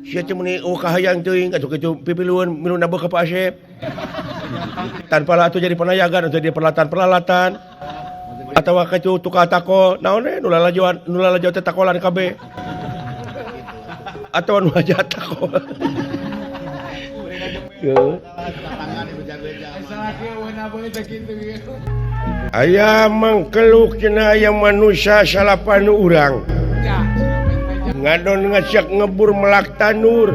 Sia teh meuni eueuh kahayang teuing atuh kitu pipilueun milu nabeuh ka Pak Asep. Tanpa lah atuh jadi panayagan atau jadi peralatan-peralatan. Atawa kitu tukang takol naon we nu lalajoan nu lalajo teh takolan kabeh. Atawa nu aja takol. Aya mangkeluk cenah aya manusia salapan urang. Ngadon ngacak ngebur melak tanur.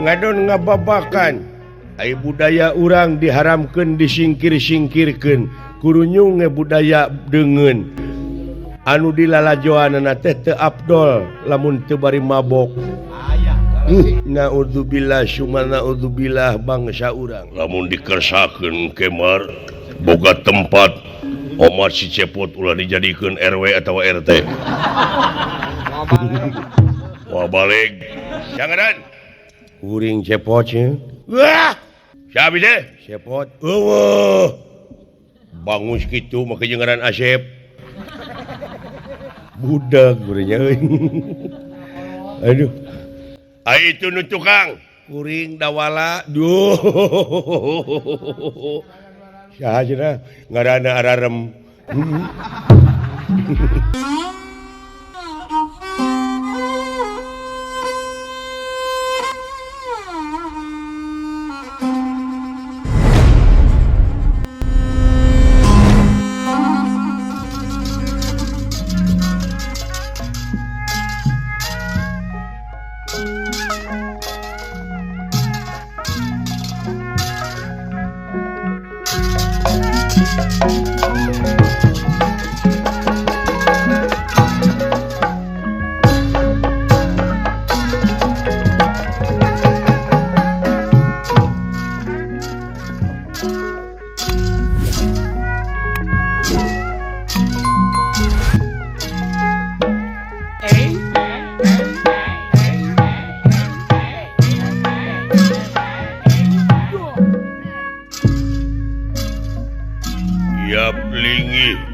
Ngadon ngababakan. Ai budaya urang diharamkeun disingkir-singkirkeun. Kurunyung ge budaya deungeun. Anu dilalajoanana teh teu afdol lamun teu bari mabok. Naudzubillah summa naudzubillah bangsa urang. Lamun dikersakeun kemar boga tempat omat si Cepot ulah dijadikeun RW atau RT. Wah balik. Jangan. Kuring Cepot nya. Wah. Siapa teh? Cepot. Eueuh. Bangus kitu make jeung ngaran Asep. Budak gurenya euy. Aduh. Ai itu nu tukang kuring dawala duh. Saha cenah ngaranna ararem.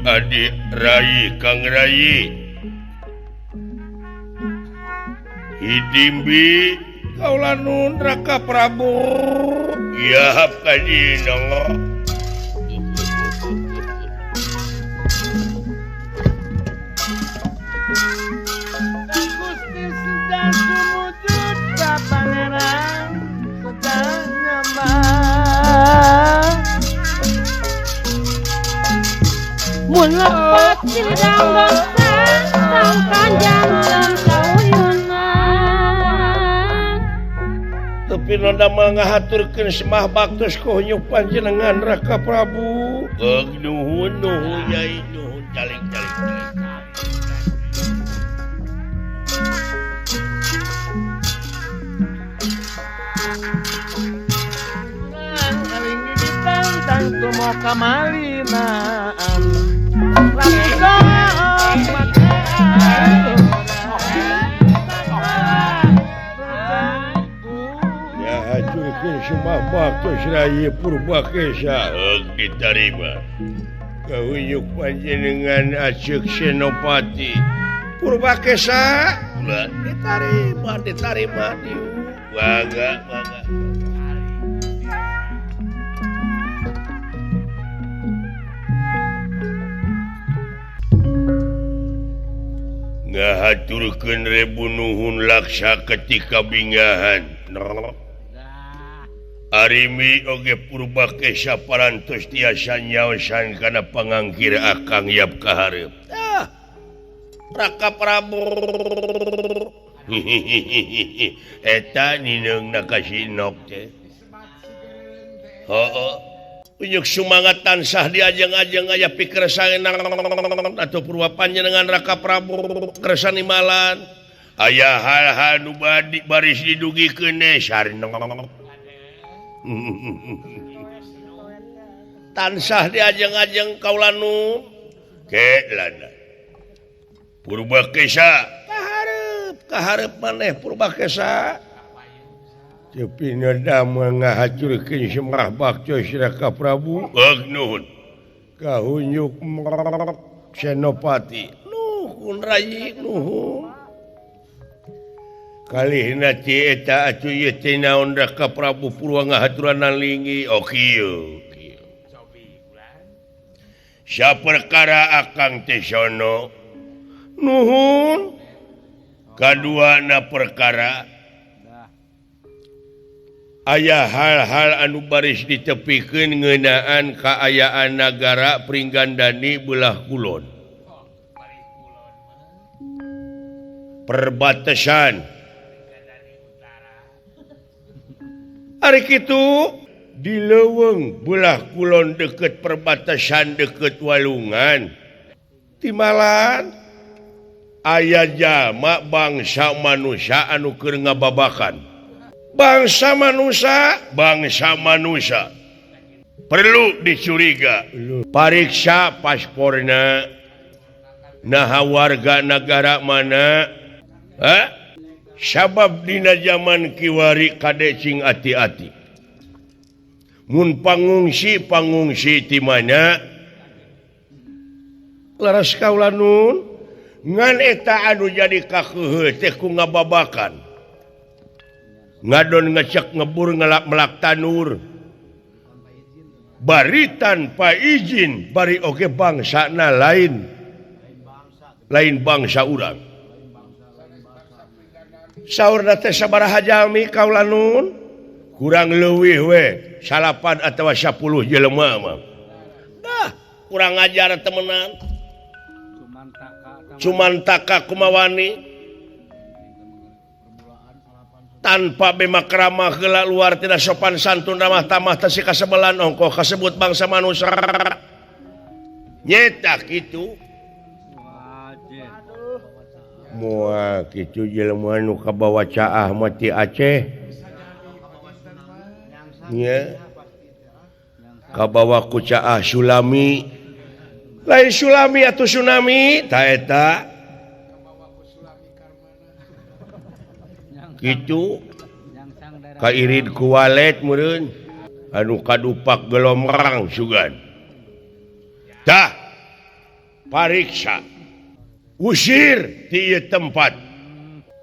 Adik Rai Kang Rai Hidimbi kaula nun Raka Prabu ya kadinong Gusti sedang sumujud ka pangeran sedang nyembah. Mun lepat silidang dosa sang kanjang kauyunan. Tepi nonda mah ngahaturkeun semah baktos kunyuk panjenengan Raka Prabu. Nuhun nuhun yai nuhun caling caling caling. Aling ditantang tumo kamalinaan. Ya hancurkeun semah baktos Rai Purbakesa ditarima. Kahunyuk panjenengan Aceuk Senopati Purbakesa ulah ditarima ditarima bangga bangga. Ngahaturkeun rebu nuhun laksa ketika bingahan. Arimi oge Purbakesa parantos tiasa nyaosan kana pangangkir Akang Yap kahareup. Ah, Raka Prabu. Eta nineungna ka si Nok teh. Heuh. Unjuk sumangat tansah diajeng-ajeng aya pikersana atau purwa panjenengan Raka Prabu kersa nimalan. Aya hal-hal nu badi baris didugikeun sareng. Tansah diajeng-ajeng kaula nu ke lana. Purbakesa kahareup kahareup maneh Purbakesa. Tepi neda ngahacurkeun semah baktos Raka Prabu. Nuhun. Kahunyuk Senopati. Nuhun Rai nuhun. Kalihna ti eta atuh ieu teh naon Raka Prabu Purwa ngahaturanan linggih. Oh kieu kieu. Saperkara akang teh sono nuhun. Kaduana perkara aya hal-hal anu baris ditepikeun ngeunaan kaayaan nagara Pringgandani belah kulon. Perbatasan. Ari kitu di leuweung belah kulon deket perbatasan deket Walungan. Timalan aya jalma bangsa manusia anu keur ngababakan. Bangsa manusia, bangsa manusia. Perlu dicuriga. Pariksa pasporna. Naha warga negara mana? Hah? Sabab dina zaman kiwari kade cing ati-ati. Mun pangungsi pangungsi ti mana? Laras kaula nun ngan eta anu jadi kakeuheuh teh ku ngababakan. Ngadon ngecek ngebur ngelap melak tanur. Bari tanpa izin bari oge bangsana lain. Lain bangsa urang. Saurna teh sabaraha jalmi kaula nun? Kurang leuwih we, 9 atawa 10 jelema mah. Dah, kurang ajar temenan. Cuman taka kumawani. Tanpa bema keramah heula luar tidak sopan santun ramah tamah teh si kasebelan ongkoh kasebut bangsa manusia. Nyeta kitu. Moal kitu jelema nu kabawa caah mah ti Aceh. Nya. Kabawa ku caah Sulami. Lain Sulami atuh tsunami ta eta. Kitu kairid ku walet meureun anu kadupak gelomrang sugan. Tah pariksa. Usir ti ieu tempat.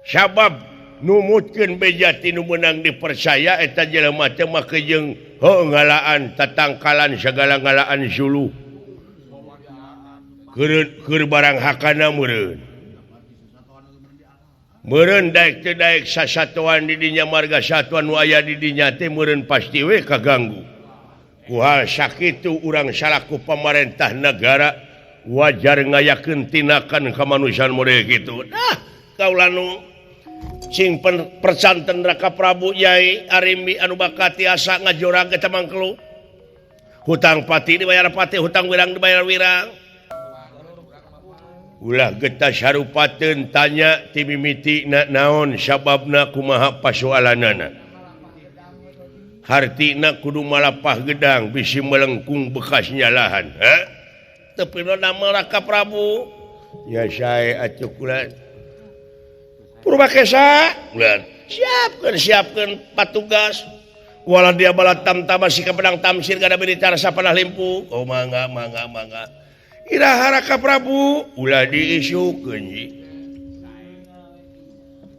Sabab numutkeun beja ti nu meunang dipercaya eta jelema teh make jeung heuh ngalaan tatangkalan sagala ngalaan suluh. Keur barang hakana meureun. Meureun daek teu daek sasatoan di dinya marga satuan nu aya di dinya teh meureun pasti we kaganggu. Ku hal sakitu urang salaku pamarentah nagara wajar ngayakeun tindakan kamanusiaan model kitu. Dah kaula nu sing percanten Raka Prabu Yai Arimbi anu bakati asa ngajorag eta mangkelu. Hutang pati dibayar pati, hutang wirang dibayar wirang. Ulah getas harupateun tanya ti mimiti na naon sababna kumaha pasoalanana. Hartina kudu malapah gedang bisi melengkung bekas nyalahan. Ha? Tapi nama Raka Prabu ya saya atuh kula Purwakesa ulah siapkeun patugas wala dia balat tamtama sikap pedang tamsir kada beri cara sapanah limpu. Oh mangga mangga mangga iraha Raka Prabu ulah diisukeun ji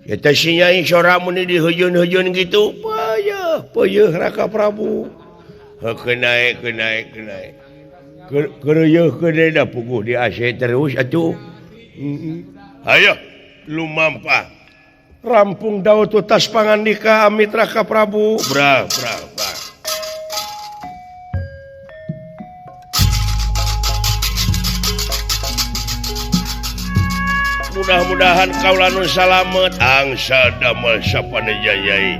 eta si nyai sora mun diheujeun-heujeun kitu peuyeh peuyeh Raka Prabu heuh kenae kenae kenae kereuyeuk keun da puguh di AC terus atuh. Hayo lumampah rampung daud tas pangandika amit Raka Prabu. Bra bra bra. Mudah-mudahan kaula nu salamet angsa damel sapaneja Yai.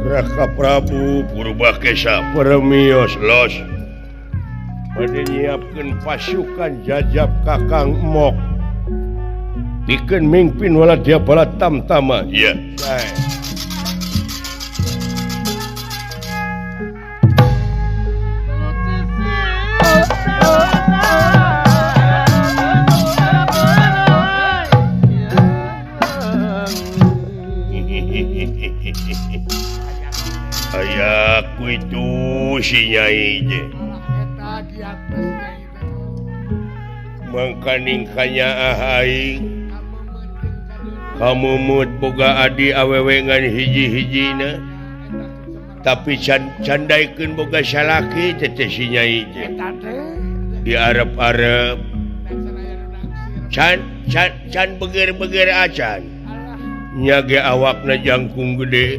Raka Prabu Purwakesa permios los bade nyiapkeun pasukan jajab Kakang Mok pikeun mingpin wala dia bala tamtama. Iya. Aya ku itu si Nyai teh. Mangkaning kanyaah aing kamumut boga adi awewe ngan hiji-hijina tapi candaikeun boga salaki teh si Nyai teh. Di Arab-Arab can can can beger-beger acan nya ge awakna jangkung gede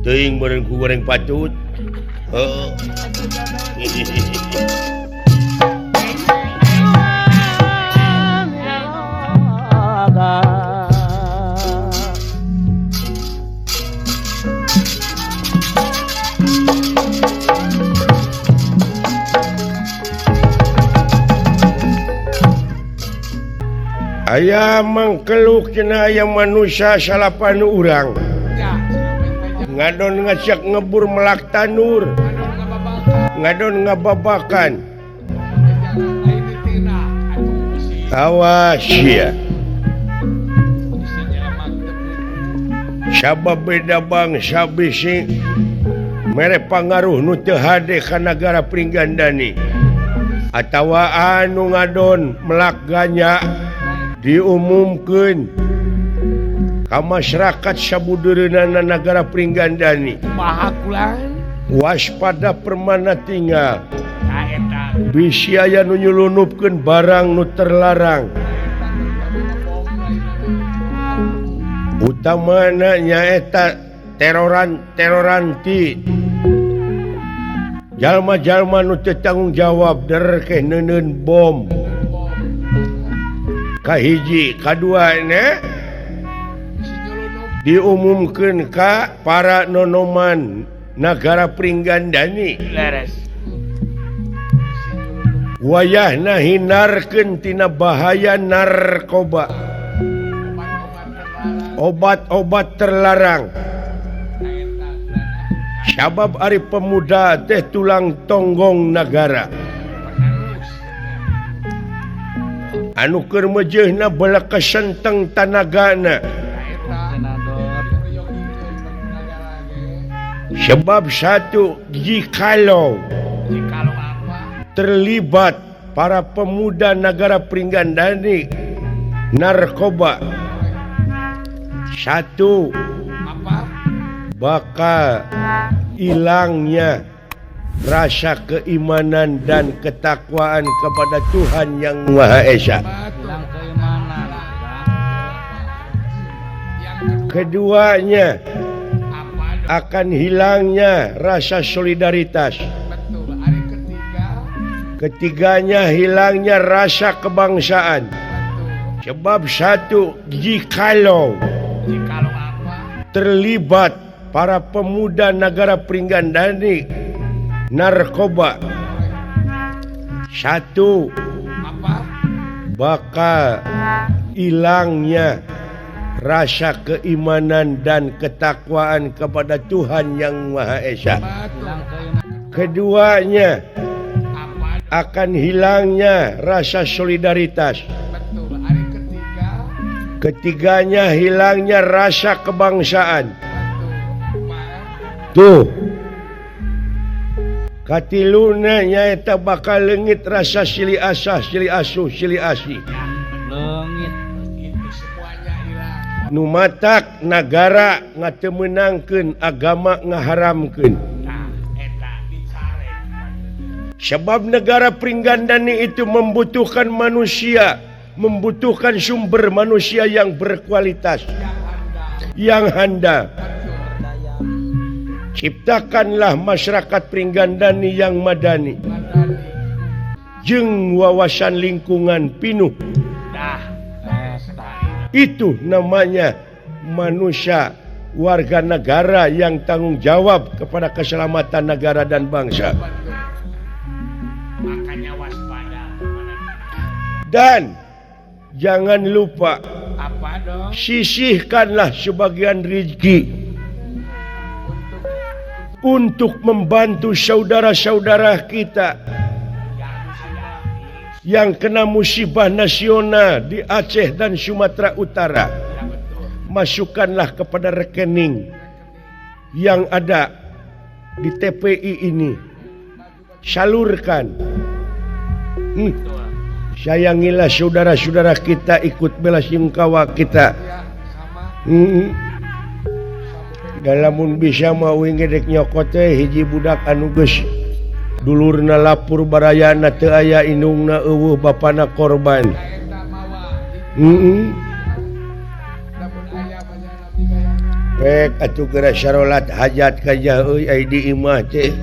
teuing meureun ku goreng patut heuh. Aya mangkeluk cenah aya manusia salapan urang ngadon ngacak ngebur melak tanur ngadon ngababakan awas ya sabab beda bangsa bisi mere pangaruh nu teu hade ka nagara Pringgandani atawa anu ngadon melak ganya diumumkeun ka masyarakat sabudereunana nagara Pringgandani waspada permana tinggal bisi aya nu nyulunupkeun barang nu terlarang utamana nyaeta teroran ti jalma-jalma nu teu tanggung jawab derkeh neuneun bom kahiji kaduana diumumkeun ka para nonoman nagara Pringgandani wayahna hinarkeun tina bahaya narkoba obat-obat terlarang sabab ari pemuda teh tulang tonggong nagara anu keur meujeuhna belek senteng tanagana sebab satu jikalau terlibat para pemuda nagara Pringgandani narkoba satu bakal hilangnya rasa keimanan dan ketakwaan kepada Tuhan Yang Maha Esa. Keduanya akan hilangnya rasa solidaritas. Ketiganya hilangnya rasa kebangsaan. Sebab satu jikalau terlibat para pemuda nagara Pringgandani narkoba satu bakal hilangnya rasa keimanan dan ketakwaan kepada Tuhan Yang Maha Esa. Keduanya akan hilangnya rasa solidaritas. Ketiganya hilangnya rasa kebangsaan. Tuh katiluna nyaeta bakal leungit rasa silih asah, silih asuh, silih asih. Nu matak nagara ngatemeunangkeun agama ngaharamkeun. Sebab negara Pringgandani itu membutuhkan manusia, membutuhkan sumber manusia yang berkualitas, yang handal. Ciptakanlah masyarakat Pringgandani yang madani jeung wawasan lingkungan pinuh. Itu namanya manusia warga negara yang tanggung jawab kepada keselamatan negara dan bangsa. Dan jangan lupa sisihkanlah sebagian rezeki untuk membantu saudara-saudara kita yang kena musibah nasional di Aceh dan Sumatera Utara. Masukkanlah kepada rekening yang ada di TPI ini. Salurkan. Sayangilah saudara-saudara kita, ikut bela sungkawa kita. Dalamun bisa mah uing gedek nyokot teh hiji budak anu geus dulurna lapur barayana teu aya indungna eueuh bapana korban. Pek atuh geura sarolat hajat kajah euy ai di imah teh.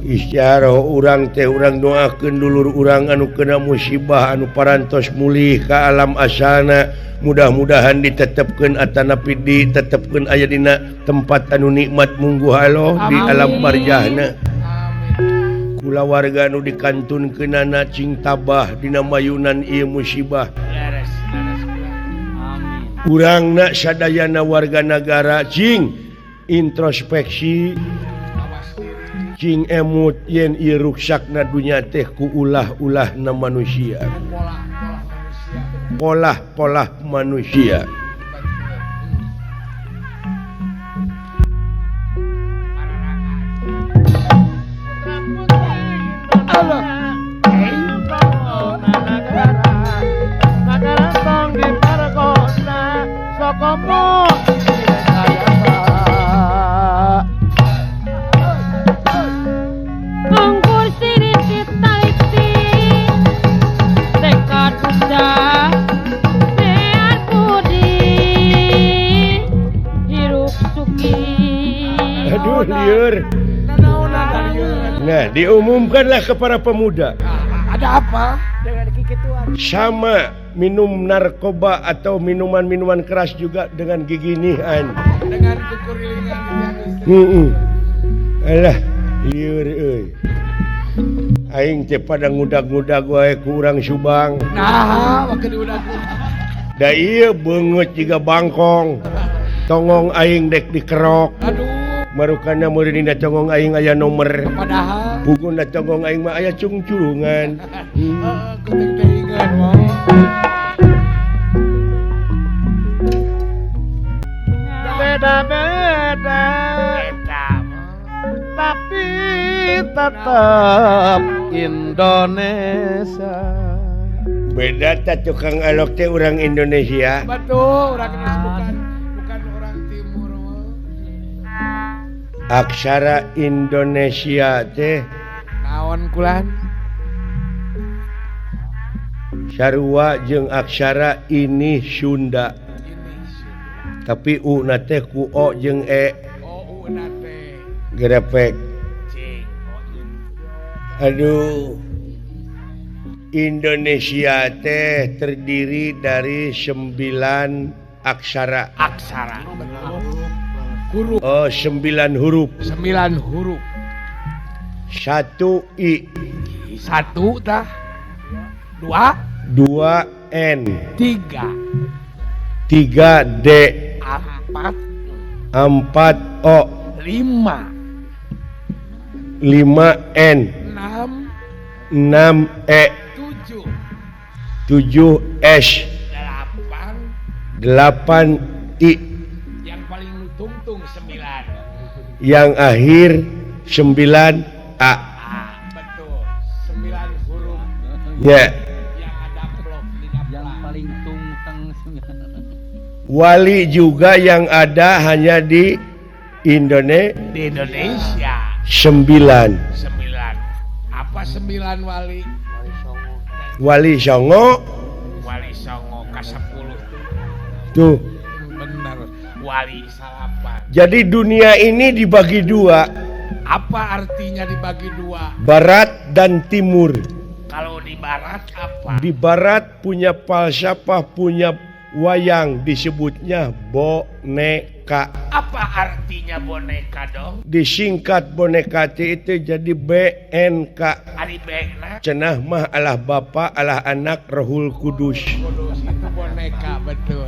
Isyarah urang teh urang doakeun dulur urang anu kena musibah anu parantos mulih ka alam asalna. Mudah-mudahan ditetepkeun atanapi ditetepkeun aya dina tempat anu nikmat mungguh Allah di alam barjahna. Kulawarga anu dikantunkeunana cing tabah dina mayunan ieu musibah. Urangna sadayana warga nagara cing introspeksi cing emut yen ieu ruksakna dunya teh ku ulah-ulahna manusia. Polah-polah manusia. Aduh liur. Nah, diumumkanlah kepada pemuda. Ada apa? Sama minum narkoba atau minuman-minuman keras juga dengan giginihan. Dengan kekurilingan. Alah, liur euy. Aing teh pada ngudag-ngudag wae ku urang Subang. Nah, make diudag-udag. Da ieu beungeut jiga bangkong. Tongong aing dek dikerok. Aduh. Marukana meureun dina tongong aing aya nomor. Padahal puguna tongong aing mah aya cungcurungan. Heeh, kuting-tingan mah. Beda-beda. Tapi tetap Indonesia. Beda ta tukang alok teh urang Indonesia. Betul, urang Indonesia bukan orang timur. Aksara Indonesia teh naon kulan? Sarua jeung aksara ini Sunda. Tapi u na teh ku o jeung e. O u na teh. Gerepek. Aduh. Indonesia teh terdiri dari 9 aksara. Aksara. Huruf. Oh, 9 huruf. 9 huruf. 1 I. 1 tah. 2. 2 N. 3. 3 D. 4. 4 O. 5. 5 N. 6. 6 E. 7. 7 S. 8. 8 I. Yang paling tungtung 9. Yang akhir 9 A. Betul. 9 huruf. Ya. Yang ada blok di yang paling tungteng 9. Wali juga yang ada hanya di Indonesia. Di Indonesia. 9. 9. Apa 9 wali? Wali Songo. Wali Songo ke-10 tuh. Benar. Wali salapan. Jadi dunia ini dibagi dua. Apa artinya dibagi dua? Barat dan timur. Kalau di barat apa? Di barat punya falsafah, punya wayang, disebutnya boneka. Apa artinya boneka dong? Disingkat boneka itu jadi BNK. Ari B-na? Cenah mah Allah Bapa, Allah Anak, Rohul Kudus. Kudus itu boneka, betul.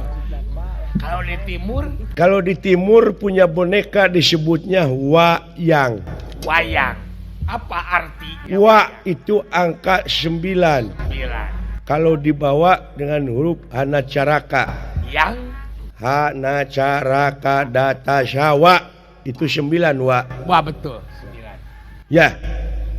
Kalau di timur? Kalau di timur punya boneka disebutnya wayang. Wayang. Apa artinya? Wa itu angka 9. 9. Kalau dibawa dengan huruf Hanacaraka. Yang? Ha na ca ra ka da ta sha wa. Itu 9 wa. Wah betul. 9. Ya.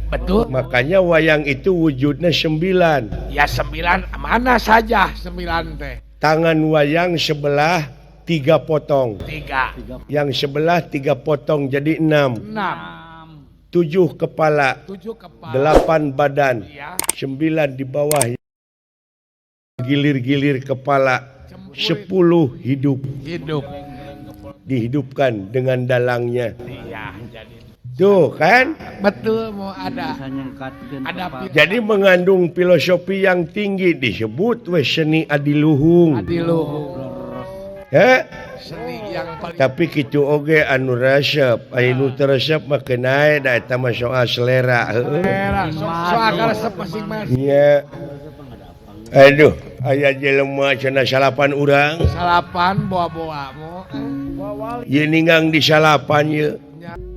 Betul. Makanya wayang itu wujudnya 9. Ya 9 mana saja 9 teh. Tangan wayang sebelah 3 potong. 3. Yang sebelah 3 potong jadi 6. 6. 7 kepala. 7 kepala. 8 badan. Ya. 9 di bawah. Gilir-gilir kepala. 10 hidup. Hidup. Dihidupkan dengan dalangnya. Iya, jadi. Tuh kan? Betul, mau ada. Ada. Jadi mengandung filosofi yang tinggi disebut we seni adiluhung. Adiluhung. He? Seni yang paling. Tapi kitu oge anu resep, aya nu teu resep mah keun da eta mah soal selera heueuh. Selera, soal resep masing-masing. Nya. Aduh, aya jelema cenah salapan urang. Salapan boa-boa mo. Ieu ninggang di salapan ieu.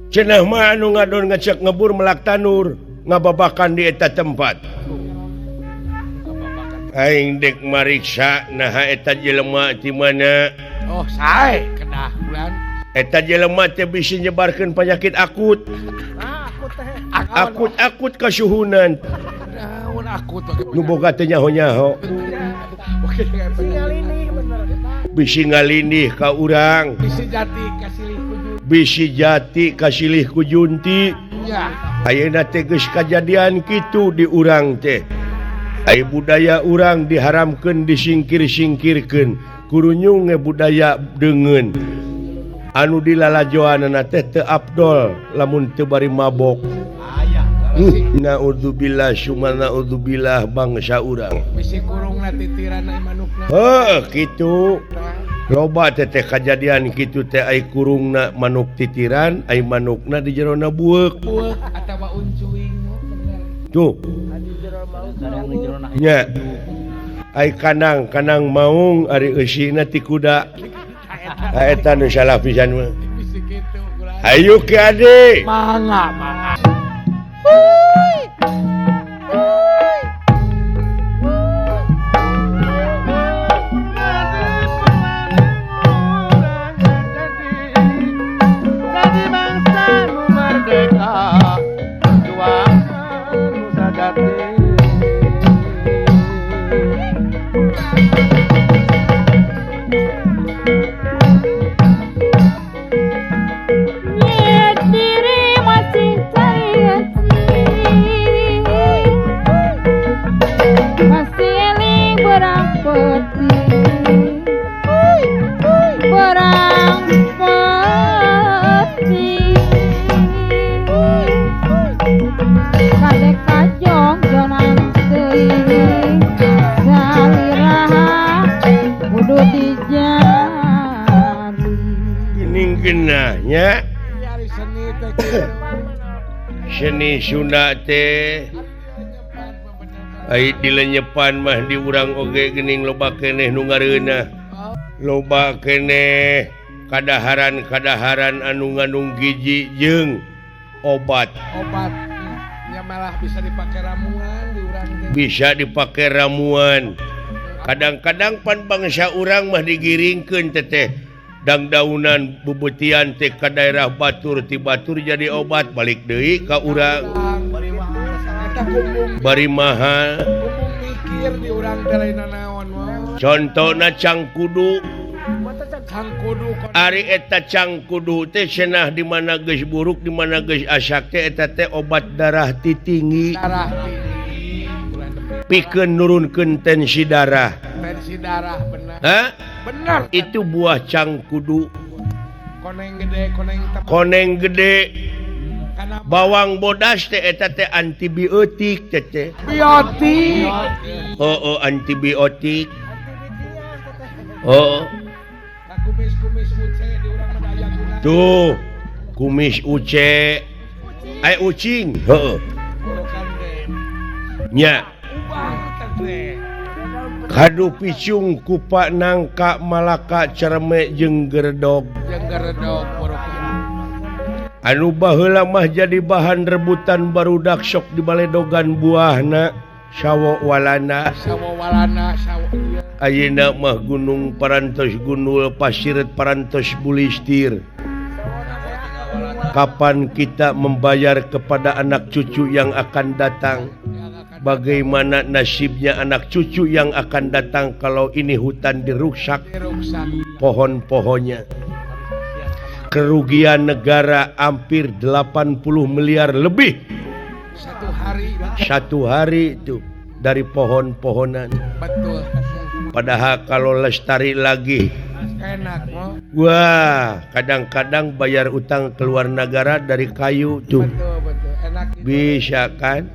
Cenah mah anu ngadon ngecek ngebur melak tanur, ngababakan di eta tempat. Aing dek mariksa naha eta jelema ti mana. Oh, sae kedah bulan. Eta jelema teh bisi nyebarkeun penyakit akut. Akut-akut kasuhunan. Naon akut nu boga teh nyaho-nyaho. Bisi ngalindih ka urang. Bisi jati kasilih ku junti. Bisi jati kasilih ku junti. Ya. Ayeuna teh geus kajadian kitu di urang teh. Ai budaya urang diharamkeun disingkir-singkirkeun. Kurunyung budaya deungeun. Anu dilalajoanana teh teu abdol lamun teu bari mabok. Naudzubillah summa naudzubillah bangsa urang. Bisi kurungna titiran ai manukna. Heuh kitu. Loba teh teh kajadian kitu teh ai kurungna manuk titiran, ai manukna di jerona bueuk. Bueuk atawa uncuing bener. Tuh. Nya. Ai kanang-kanang maung ari eusina ti kuda. Eta nu salah pisan mah. Bisi kitu ulah. Ayo Ki Ade. Mangga, mangga. Nya seni Sunda teh ai dilenyepan mah di urang oge geuning loba keneh nu ngareunah, loba keneh kadaharan-kadaharan anu ngandung gizi jeung obat. Obat nya malah bisa dipake ramuan di urang teh. Bisa dipake ramuan. Kadang-kadang pan bangsa urang mah digiringkeun teteh dangdaunan bubutian teh ka daerah batur ti batur jadi obat balik deui ka urang. Bari mahal. Contona cangkudu. Ari eta cangkudu teh cenah di mana geus buruk di mana geus asak teh eta teh obat darah ti tinggi. Pikeun nurunkeun tensi darah. Tensi darah benar. Hah? Benar. Itu buah cangkudu. Koneng gede, koneng tep. Koneng gede. Bawang bodas teh eta teh antibiotik teh teh. Biotik. Oh, oh antibiotik. Oh. Kumis-kumis uce di urang mah aya guna. Tuh, kumis uce. Ai ucing, heeh. Nya. Kadu picung kupa nangka malaka cerme jeung geredog. Jeung geredog Anu baheula mah jadi bahan rebutan barudak sok di baledogan buahna sawo walana. Sawo walana sawo ieu. Ayeuna mah gunung parantos gundul, pasir parantos bulistir. Kapan kita membayar kepada anak cucu yang akan datang? Bagaimana nasibnya anak cucu yang akan datang kalau ini hutan dirusak pohon-pohonnya? Kerugian negara hampir 80 miliar lebih satu hari itu dari pohon-pohonan. Betul. Padahal kalau lestari lagi enak, wah, kadang-kadang bayar utang keluar negara dari kayu tuh. Betul, betul. Enak gitu. Bisa kan?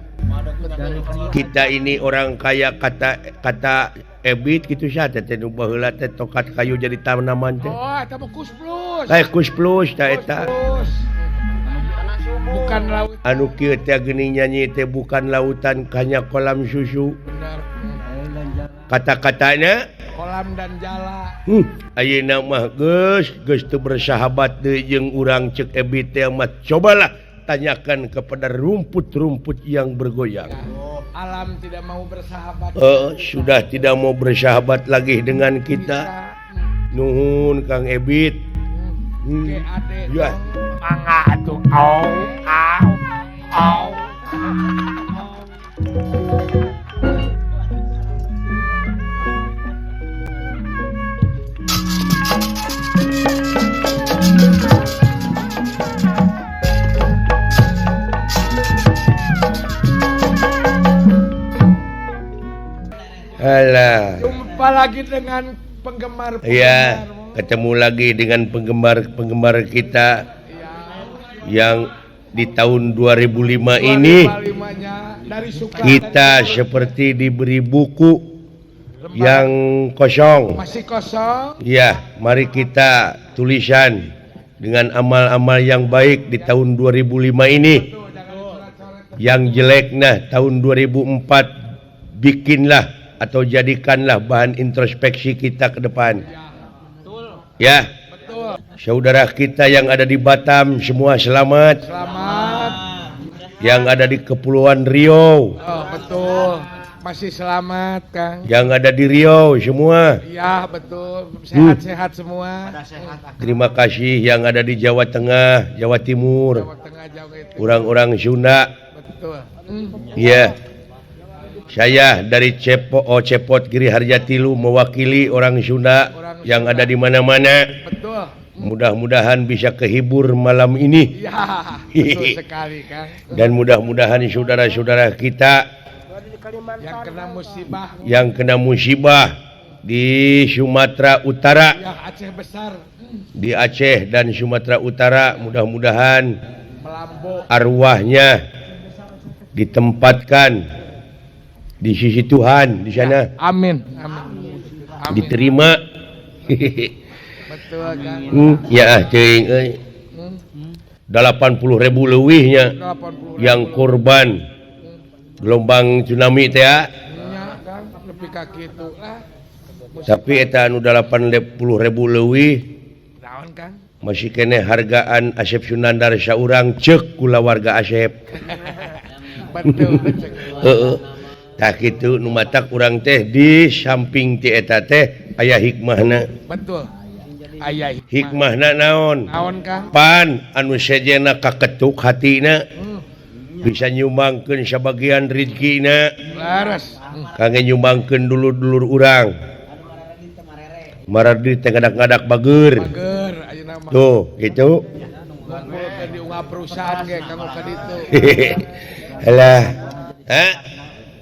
Kita ini orang kaya kata Ebit gitu sih teh nu baheula teh tokat kayu jadi tanaman teh. Oh, eta mah kus plus. Kus plus tah eta. Bukan laut. Anu kieu teh geuning nyanyi teh bukan lautan hanya kolam susu. Benar. Kata-katanya kolam dan jala. Ayeuna mah geus teu bersahabat deui jeung urang ceuk Ebit teh mah. Cobalah tanyakan kepada rumput-rumput yang bergoyang. Ya, alam tidak mau bersahabat. Sudah tidak mau bersahabat lagi dengan kita. Nuhun Kang Ebit. Ya. Mangga atuh. Au au au. Alah. Jumpa lagi dengan penggemar. Iya, ketemu lagi dengan penggemar-penggemar kita ya, yang di tahun 2005 ini dari suka, kita dari seperti diberi buku yang kosong. Masih kosong. Iya, mari kita tulisan dengan amal-amal yang baik di tahun 2005 ini. Yang jelek nah tahun 2004 bikinlah atau jadikanlah bahan introspeksi kita ke depan. Ya, betul. Saudara kita yang ada di Batam semua selamat. Selamat. Yang ada di Kepulauan Riau. Oh, betul. Masih selamat, Kang. Yang ada di Riau semua. Iya, betul. Sehat-sehat semua. Terima kasih yang ada di Jawa Tengah, Jawa Timur. Jawa Tengah, Jawa Timur. Orang-orang Sunda. Betul. Iya. Saya dari Cepot Giri Harjatilu mewakili orang Sunda yang ada di mana-mana. Betul. Mudah-mudahan bisa kehibur malam ini. Ya, betul sekali, Kang. Dan mudah-mudahan saudara-saudara kita yang kena musibah di Sumatera Utara, ya, Aceh besar. Di Aceh dan Sumatera Utara, mudah-mudahan arwahnya ditempatkan di sisi Tuhan di sana. Ya, amin. Amin. Amin. Diterima. Betul kan. Ya teuing euy. 80.000 leuwihnya yang korban gelombang tsunami teh ya. Kang, nepi ka kitu lah. Tapi eta anu 80.000 leuwih naon Kang? Masih keneh hargaan Asep Sunandar saurang ceuk kulawarga Asep. Betul cek. Heeh. Tak kitu nu matak urang teh di samping ti eta teh aya hikmahna. Betul. Aya hikmahna naon? Naon Kang? Pan anu sejena kaketuk hatina. Bisa nyumbangkeun sabagian rezekina. Laras. Kangge nyumbangkeun dulur-dulur urang. Maradi teh ngadak-ngadak bager. Bager ayeuna mah. Tuh, gitu. Ngumpulkeun di unggal perusahaan ge kanggo ka ditu. Halah. Hah?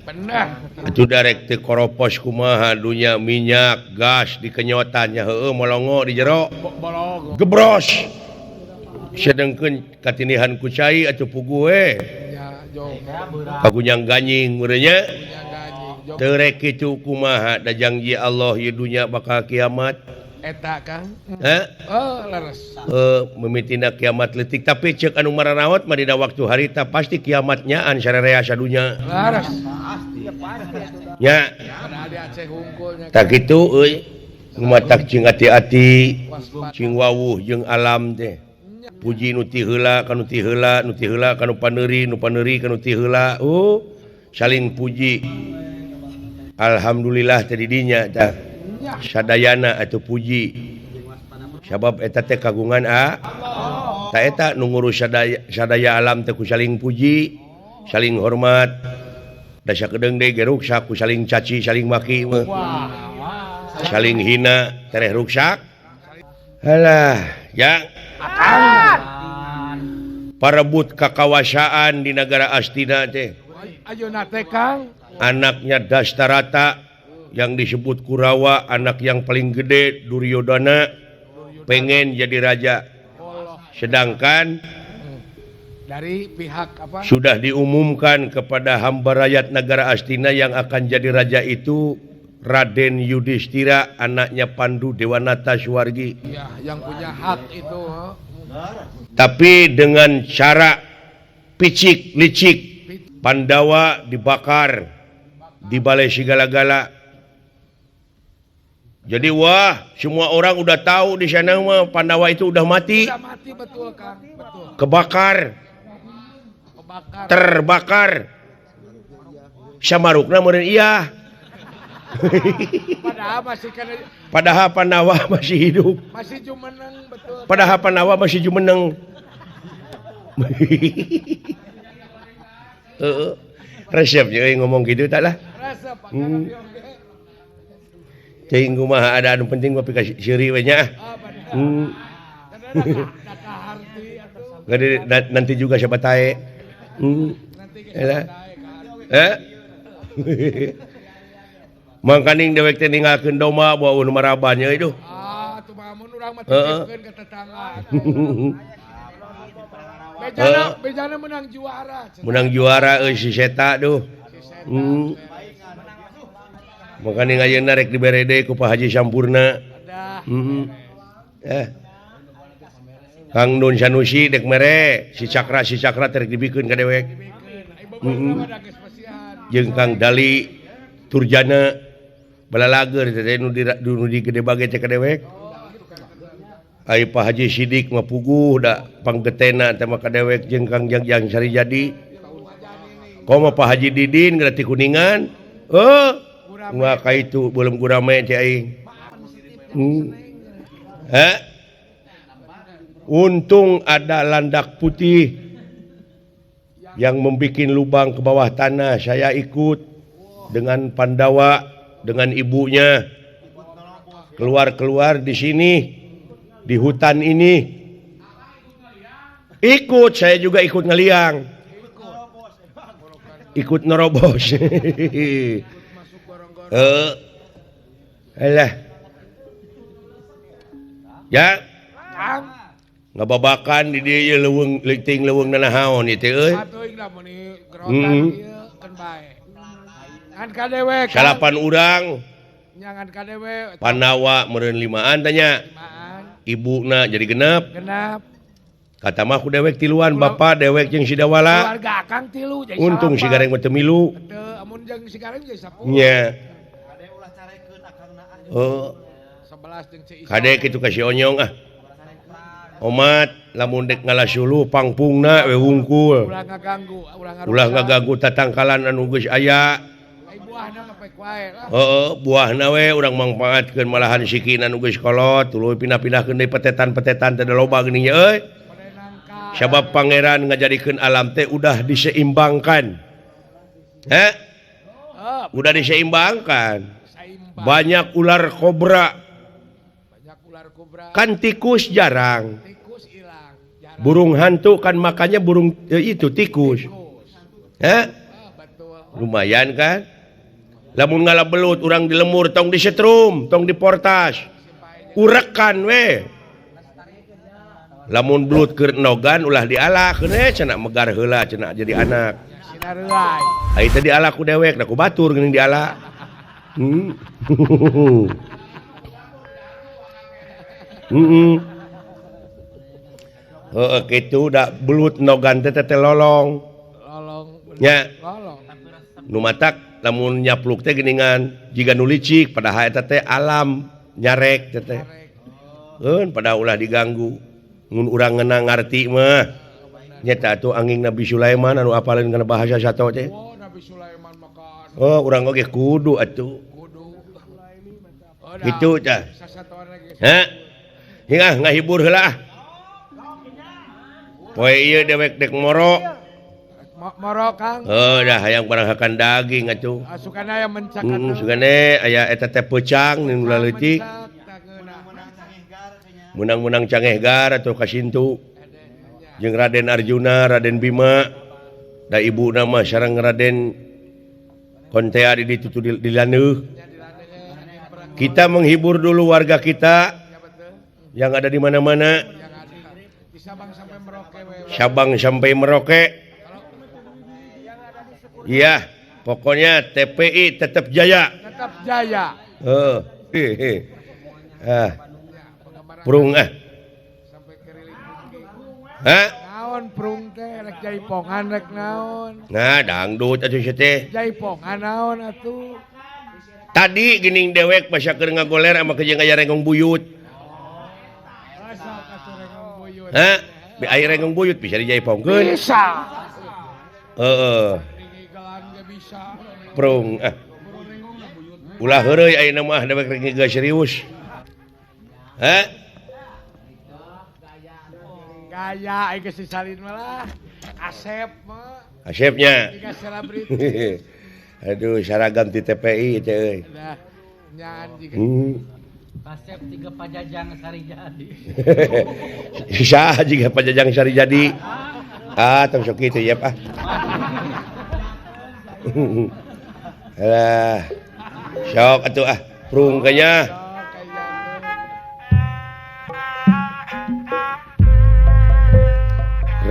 Benar. Atuh darek teh koropos kumaha dunya minyak, gas dikenyotannya heueuh molongo di jero. Bolong. Gebros. Sedengkeun katinihan ku cai atuh puguh we. Ya, jong. Kagunyang ganying meureun nya. Teu rek kitu kumaha da janji Allah ieu dunya bakal kiamat. Eta Kang. Hah? Oh, leres. Mimitina kiamat leutik tapi ceuk anu mararawat mah dina waktu harita pasti kiamatnya an sararea sadunya. Leres. Ya. Ada di Aceh hungkulnya. Tak kitu euy. Matak cing ati-ati, cing wawuh jeung alam teh. Puji nu ti heula ka nu ti heula, nu ti heula ka nu paneuri, nu paneuri ka nu ti heula. Oh, saling puji. Alhamdulillah teh di dinya tah. Sadayana atuh puji. Sabab eta teh kagungan a. Ta eta nu ngurus sadaya alam teh ku saling puji, saling hormat. Da sakedeung deui ge ruksak ku saling caci, saling maki mah. Saling hina tereh ruksak. Halah, ya. Parebut kakawasaan di negara Astina teh. Ayeuna teh Kang, anaknya Dastarata yang disebut Kurawa, anak yang paling gede Duryodhana pengen jadi raja. Sedangkan dari pihak apa? Sudah diumumkan kepada hamba rakyat negara Astina yang akan jadi raja itu Raden Yudhistira, anaknya Pandu Dewanata Suwargi. Ya, yang punya hak itu. Tapi dengan cara picik licik, Pandawa dibakar di balai segala-gala. Jadi wah, semua orang udah tahu di sana mah Pandawa itu udah mati. Udah mati betul, Kang. Betul. Kebakar. Kebakar. Terbakar. Samarukna meureun iya. Padahal masih kena, padahal Pandawa masih hidup. Masih jumeneng betul. Padahal Pandawa masih jumeneng. Heeh. Resepnya euy ngomong gitu tak lah. Resep. Cing kumaha ada anu penting mah pika seuri we nya. Nanti juga siapa tae. Elah. Eh? Mangkaning dewek teh ninggalkeun domba bawa nu maraban nya itu. Ah, atuh mah mun urang mah titipkeun ka tetangga. Bejana, bejana menang juara. Menang juara euy si Seta duh. Mangkaning ayeuna rek dibere deui ku Pak Haji Sampurna. Kang Nun Sanusi dek mere si Cakra teh rek dibikeun ka dewek. Jeung Kang Dali Turjana balalager teh nu di gede bage teh ka dewek. Ai Pak Haji Sidik mah puguh da panggetena teh mah ka dewek jeung Kang Jang Sari Jadi. Komo Pak Haji Didin geura ti Kuningan. Heuh, moal ka itu belum gurame teh aing. Untung ada landak putih yang membikin lubang ke bawah tanah. Saya ikut dengan Pandawa, dengan ibunya keluar-keluar di sini, di hutan ini. Ikut, saya juga ikut ngeliang, ikut nerobos. Alah. Ya. Ngababakan di dieu leuweung leuting leuweung nanahaon ieu teh euy. Atuh meuni gerotan ieu keun bae. Ngan ka dewek. Salapan urang. Nyangan ka dewek. Pandawa meureun limaan tanya. Ibuna jadi genep. Genep. Kata mah ku dewek tiluan, bapak dewek jeung si Dawala. Keluarga akang tilu jadi. Untung si Gareng mah teu milu. Teu, amun jeung si Gareng jadi 10. Nya. Kade ulah carekeun akangna ah. Oh. 11 jeung si Isa. Kade kitu ka si Onyong ah. Omat lamun dek ngalasulu pangpungna we wungkul. Ulah ngaganggu, ulah ngaganggu tatangkalan anu geus aya. Buahna mah pek wae lah. Heeh, buahna we urang mangpaatkeun malahan sikina anu geus kolot, tuluy pindah-pindahkeun deui petetan-petetan teh loba geuning nya euy. Sabab pangeran ngajadikeun alam teh udah diseimbangkan. Heh? Udah diseimbangkan. Banyak ular kobra. Banyak ular kobra. Kan tikus jarang. Tikus hilang. Jarang. Burung hantu kan makannya burung itu tikus. Heh? Lumayan kan? Lamun ngala belut urang di lemur tong disetrum, tong diportas. Urekan we. Lamun belut keur nogan ulah diala keun cenah megar heula cenah jadi anak. Ai teh diala ku dewek da ku batur geuning diala. Heeh kitu da belut nogan teh teh lolong. Lolong. Nya. Lolong. Nu matak lamun nyapluk teh geuningan jiga nu licik padahal eta teh alam nyarek teh teh. Eun padahal ulah diganggu. Mun urang ngeunang ngarti mah. Nyata atuh angin Nabi Sulaiman anu apaleun kana bahasa sato teh. Oh, Nabi Sulaiman maka. Oh, urang oge kudu atuh. Kudu. Gitu tah. Heh. Hingga ngahibur heula ah. Poe ieu dewek dek moro. Moro Kang. Heuh dah hayang baranghakan daging atuh. Sukana aya mencak atuh. Sukana aya eta teh peucang nu leutik. Menang-menang cangehgar atau kasintu. Jeung Raden Arjuna, Raden Bima, da ibu nama sareng Raden Kontea di ditu di laneuh. Kita menghibur dulu warga kita yang ada di mana-mana. Sabang sampai Merauke. Iya, pokoknya TPI tetap jaya. Tetap jaya. Prung ah. Hah? Naon prung teh rek jaipongan rek naon. Nah, dangdut atuh sia teh. Jaipongan naon atuh. Tadi geuning dewek basa keur ngagoler ama keur jeung aya renggong buyut. Hah? Aya renggong buyut bisa dijaipongkeun? Bisa. Heeh. Prung ah. Ulah heureuy ayeuna mah dewek rek geus serius. Hah? Gaya aing geus disalin mah lah. Asep mah. Asepnya. Jiga selebriti. Aduh, seragam di TPI teh euy. Nah, nyaan jiga. Asep tiga Pajajang Sarijadi. Saha jiga Pajajang Sarijadi? Ah, tong sok kitu yep ah. Alah. Sok atuh ah, prung kayaknya.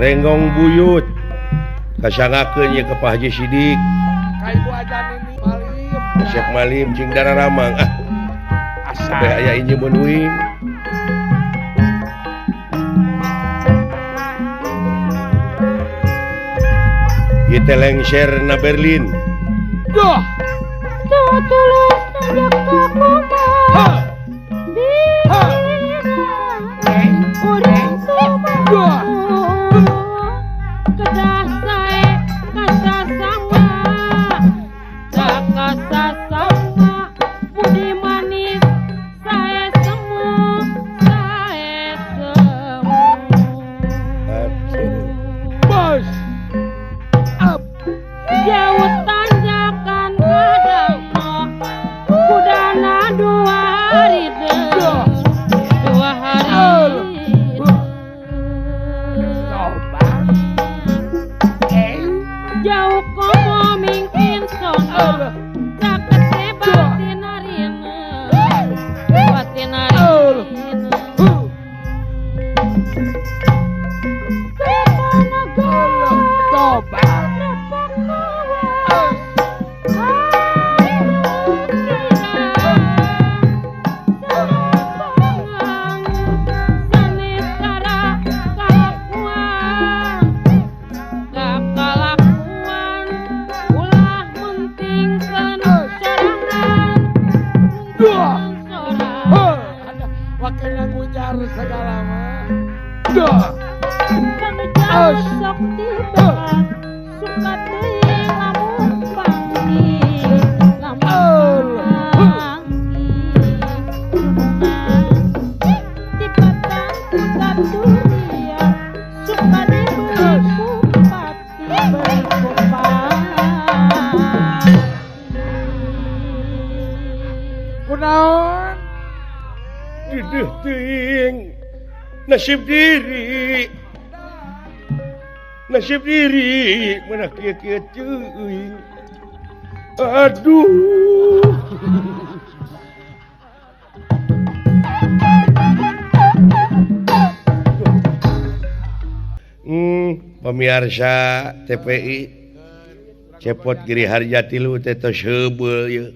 Renggong buyut kasangakeun ye ka Pak Haji Sidik. Ka Ibu Ajan ini Malim. Syekh Malim jeung Dararamang ah. Asa aya injeun uing. Ieu teh lengser na Berlin. Duh. Tulus najak ka kumaha. Urang kumaha. Kedah sae kasasama. Kasasama budi manis sae semu sae semu. Bos. Up. Jauh tanjakan kadang kudana 2 hari deui. 2 hari. Jauh komo mingkin sono caket batin arina batin arina Toba segala mah. Duh. Sok tiba suka teuing lamun panggih lamun panggih tibatan katuria suka dibeli bupati beli bupati. Kunaon? Dideuh teuing nasib diri nasib diri mana kieu-kieu teuing aduh. Pemirsa TPI Cepot Giri Harja 3 teh tos heubeul ieu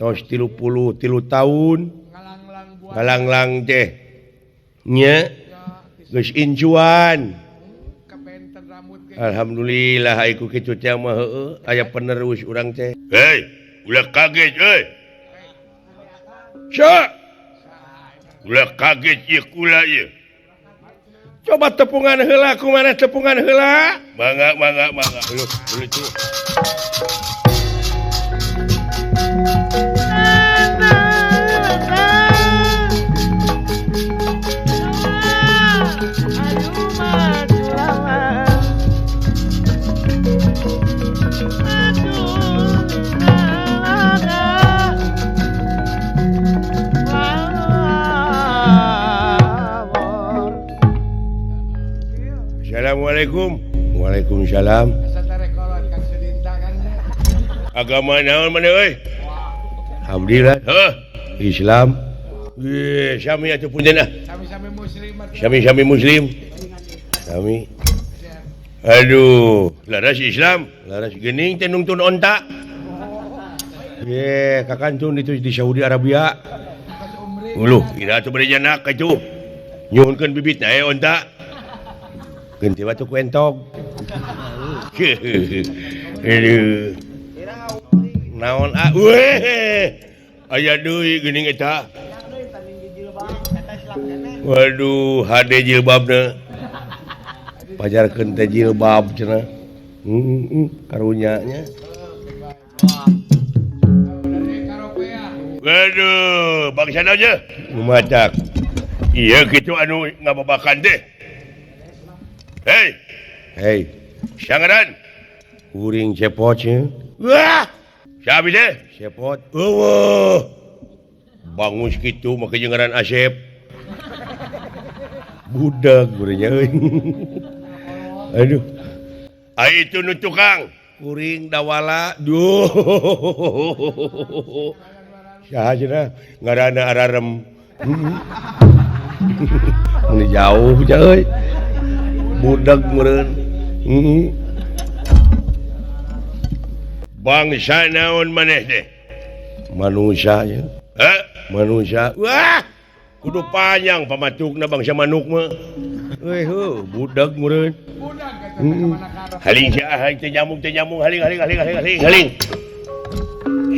tos 33 tahun ngalanglang teh nya geus incuan. Alhamdulillah ai ku kitu teh mah heueuh aya penerus urang teh. Hei, ulah kaget euy. Sa. Ulah kaget ieu kula ieu. Coba tepungan heula kumaha tepungan heula? Mangga mangga mangga. Uluh uluh. Assalamualaikum. Waalaikumsalam. Agama naon maneh euy? Alhamdulillah. Heuh, Islam. Ye, sami atuh punten ah. Sami-sami muslim. Sami-sami muslim. Sami. Aduh, laras Islam, laras geuning teh nungtun onta. Ye, kakantun itu di Saudi Arabia. Uluh, ira atuh bade janak atuh. Nyuhunkeun bibitna eh onta. Geunti batu ku entog. Aduh. Naon ah, weh. Aya deui geuning eta. Waduh, hade jilbabna. Pajarkeun teh jilbab cenah. Karunya nya. Waduh, bangsa aja. Lumacak. Iya kitu anu ngababakan teh. Hei. Hei. Sangaran. Kuring cepot nya. Wah. Siapa teh? Cepot. Eueuh. Bangus kitu make jeung ngaran Asep. Budak gurenya euy. Aduh. Ai itu nu tukang kuring dawala. Duh. Saha cenah ngaranna ararem. Ini jauh euy. Budak meureun. Bangsa naon maneh teh? Manusia nya. Heh, manusia. Wah, kudu panjang pamatukna bangsa manuk mah. Euy heuh, budak meureun. Budak eta Haling sia haing teh nyamuk haling haling haling haling haling haling.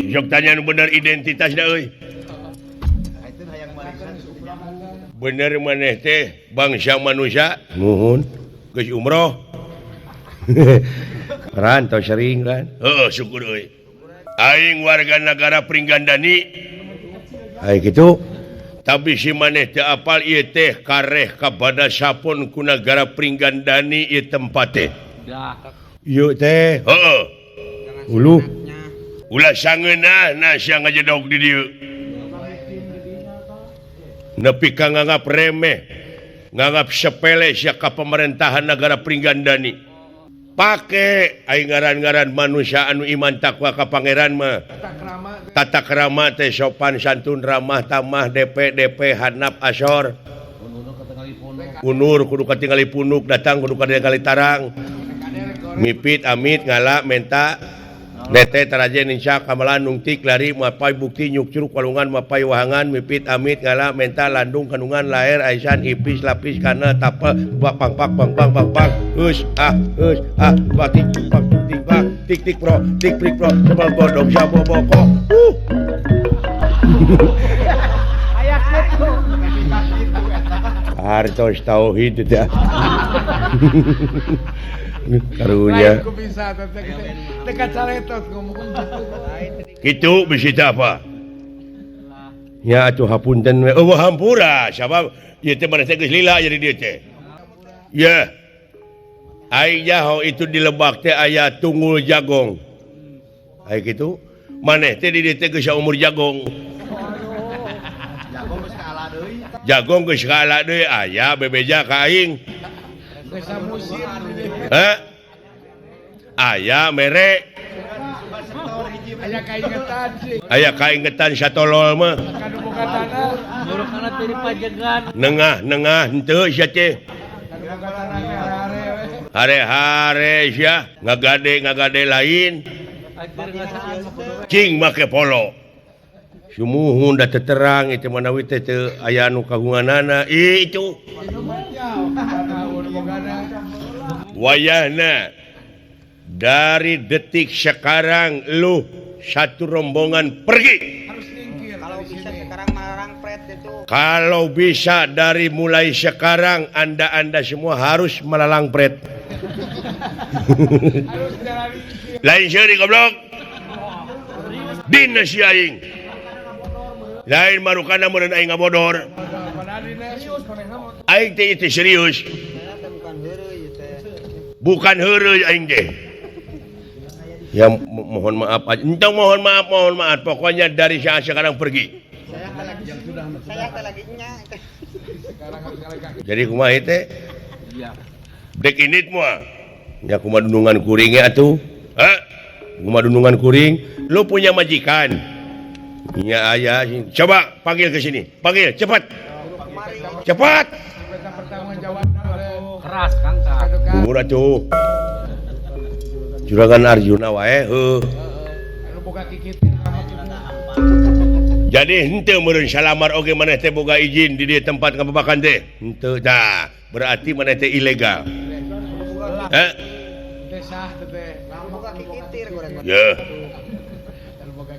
Sok tanya nu bener identitasna euy. Bener maneh teh bangsa manusia? Nuhun. Geus umroh. Ran tau sering kan? Heeh, syukur euy. Aing warga negara Pringgandani. Ai kitu. Tapi si maneh teu apal ieu teh kareh kabada sapon ku nagara Pringgandani ieu tempat teh. Ieu teh. Heeh. Uluh. Ulah sangeunah na sia ngajedog di dieu. Nepi ka nganggap remeh, nganggap sepele sia ka pemerintahan nagara Pringgandani. Pake aing ngaran-ngaran manusia anu iman takwa ka pangeran mah. Tata krama teh sopan santun ramah tamah DP DP hanap asor. Unur kudu katingali punuk datang kudu katingali tarang. Mipit amit ngala menta nete taraje ninca kamalan nungtik lari mapai bukti nyuk curuk walungan mapai wahangan mipit amit ngala menta landung kandungan laer aisan ipis lapis kana tapel bak pang pak bang bang bang bang us ah batik pak tik pak tik tik pro tik prik pro sebal godong sabo boko Aya kitu hartos tauhid teh. Karunya. Kitu bisi teh apa? Ya atuh hapunten we. Eueuh hampura sabab ieu teh maneh teh geus lila jadi dieu teh. Ye. Aing nyaho itu di lebak teh aya tunggul jagong. Ai kitu maneh teh di dieu teh geus saumur jagong. Jagong geus kaala deui. Jagong geus kaala deui aya bebeja ka aing. Heh? Aya mere aya kaingetan satolol mah. Nengah-nengah henteu sia teh. Hare-hare sia ngagade-ngagade lain. Cing make polo. Sumuhun da teterang itu manawi teh teu aya anu kagunganana. Ih itu. Wayahna dari detik sekarang lu satu rombongan pergi. Kalau bisa sekarang marang pret itu. Kalau bisa dari mulai sekarang Anda semua harus melalang pret. Lain seuri goblok. Dina si aing. Lain marukana meureun aing ngabodor. Aing teh itu serius. Bukan heureuy aing teh. Ya mohon maaf aja. Entong mohon maaf. Pokoknya dari saat sekarang pergi. Saya lagi nya. Jadi kumaha teh? Dek indit moal. Nya kumaha dunungan kuring atuh? Hah? Kumaha dunungan kuring? Lu punya majikan? Nya aya. Coba panggil ke sini. Panggil cepat. Cepat. Keras Kang. Umur atuh. Juragan Arjuna wae heuh. Jadi henteu meureun salamar oge maneh teh boga izin di dieu tempat ngababakan teh. Henteu tah, berarti maneh teh ilegal. Heh? Yeuh.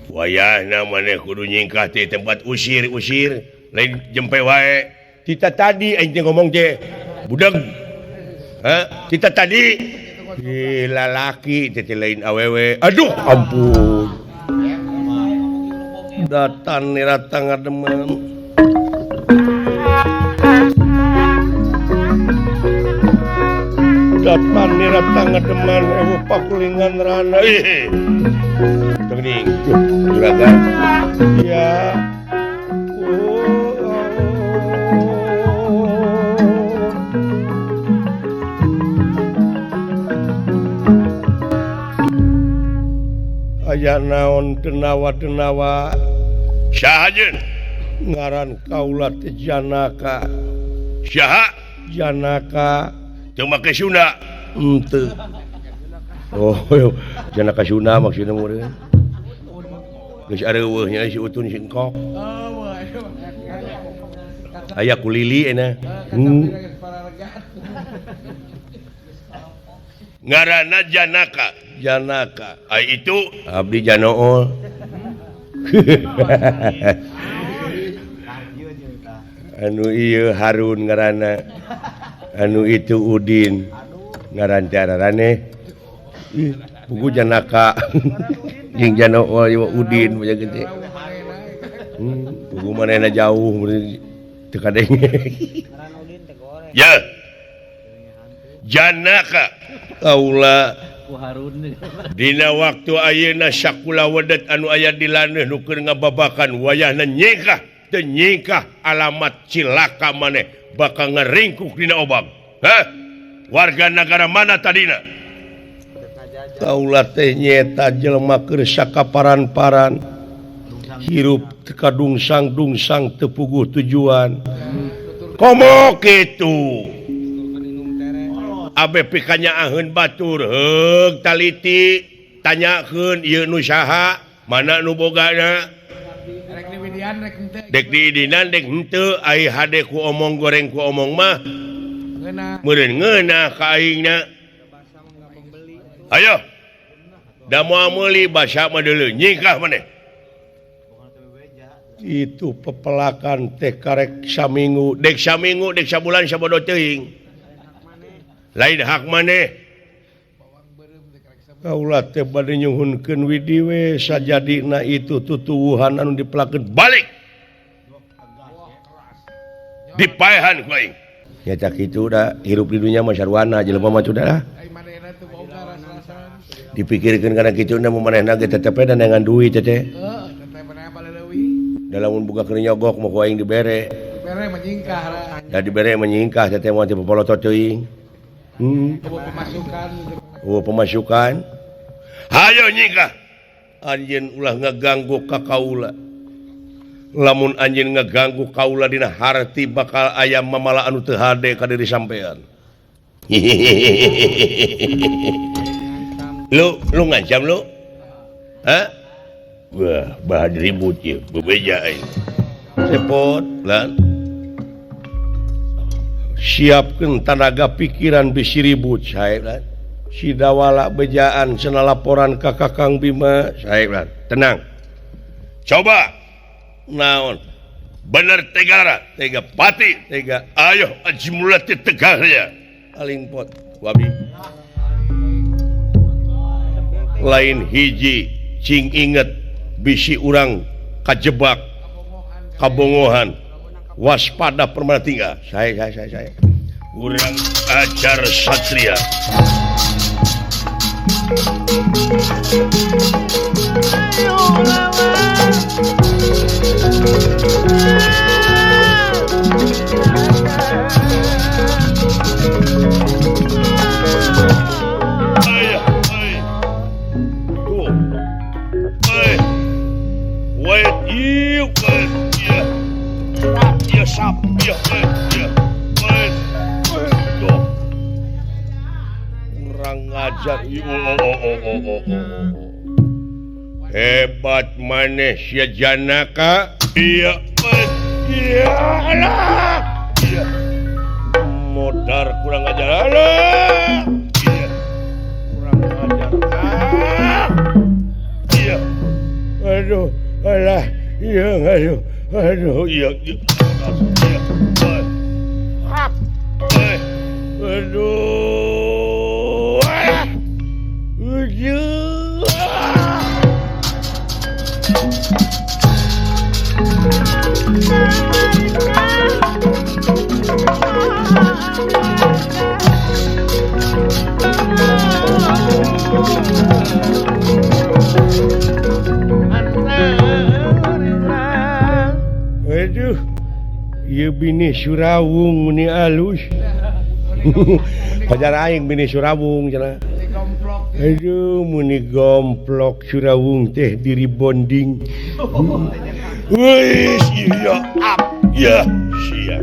Wayahna maneh kudu nyingkah teh tempat usir-usir, lain jempe wae. Tita tadi aing teh ngomong teh. Budeg. Heh? Tita tadi ih lalaki teh lain awewe. Aduh ampun. Datan nirata ngademen. Datan nirata ngademen ewu pakulingan rana. Ih. Teuing juragan. Ya. Aya naon denawa-denawa saha jeung ngaran kaula teh Janaka. Saha Janaka teu make Sunda henteu. Oh Janaka Sunda maksudna meureun geus areuweuh nya si Utun si Engkok. Aya kulili cenah. Ngaranna Janaka. Janaka ai itu abdi Janool. Anu ieu Harun ngaranna, anu itu Udin ngaran teh araraneh. Ih pugu Janaka jeung Janool ieu Udin banyak gede. Pugu manehna jauh teu kadenge. Ya Janaka kaula dina waktu ayeuna sakula wedet anu aya di laneuh nu keur ngababakan wayahna nyingkah teu nyingkah alamat cilaka maneh bakal ngeringkuk dina obang. Hah? Warga nagara mana tadina? Kaula teh nyaeta jelema keur sakaparan-paran hirup teu kadungsang-dungsang teu puguh tujuan. Komo kitu? Abe pikanya aheun batur heug taliti tanyakeun ieu nu saha mana nu bogana dek diidinan dek henteu ai hade ku omong goreng ku omong mah meureun ngeunah ka aingna. Ayo da moal meuli basa mah deuleu nyingkah maneh. Itu pepelakan teh karek saminggu dek saminggu dek sabulan sabodo teuing. Lain hak maneh. Kaula teh bade nyuhunkeun widi we sajadina itu tutuwuhan anu dipelakeun balik. Dipaehan ku aing. Nya cak kitu da hirup di dunya mah sarwana jelema mah sudah lah. Dipikirkeun kana kitu na manehna ge tetep we dengan duit teh. Heeh, tetep manehna baleuwih. Da lamun boga keur nyogok mah ku aing dibere. Dibere menyingkah. Da dibere menyingkah teh moal teh popolotot teuing. Pemasukan. Oh, pemasukan. Hayo nyingkah. Anjeun ulah ngaganggu ka kaula. Lamun anjeun ngaganggu kaula dina harti bakal aya mamala anu teu hade ka diri sampean. Lu ngancam lu? Hah? Wah, bahan ribut ieu, bebeja aing. Repot lah. Siapkeun tanaga pikiran bisi ribut sae lah. Si Dawala bejaan cenah laporan ka Kakang Bima sae lah. Tenang. Coba naon? Bener tegara, tega pati, tega. Ayo aji mulati tegarnya. Aling pot wabi. Lain hiji cing inget bisi urang kajebak kabongohan. Waspada permana tinggal. Saya. Urang ajar satria. ajar. Hebat maneh sia Janaka. Iya, iya, alah. Iya. Modar kurang ajar. Alah. Iya. Kurang ajar. Ah. Iya. Aduh, alah. Iya, aduh. Aduh, iya. Iya. Aduh. Ah. Aduh. Aduh, ieu bini Surawung meni alus. Pajar aing bini Surawung cenah. Aduh, muni gomplok Surawung teh diri bonding. Wih, iya, ap, ya, sia.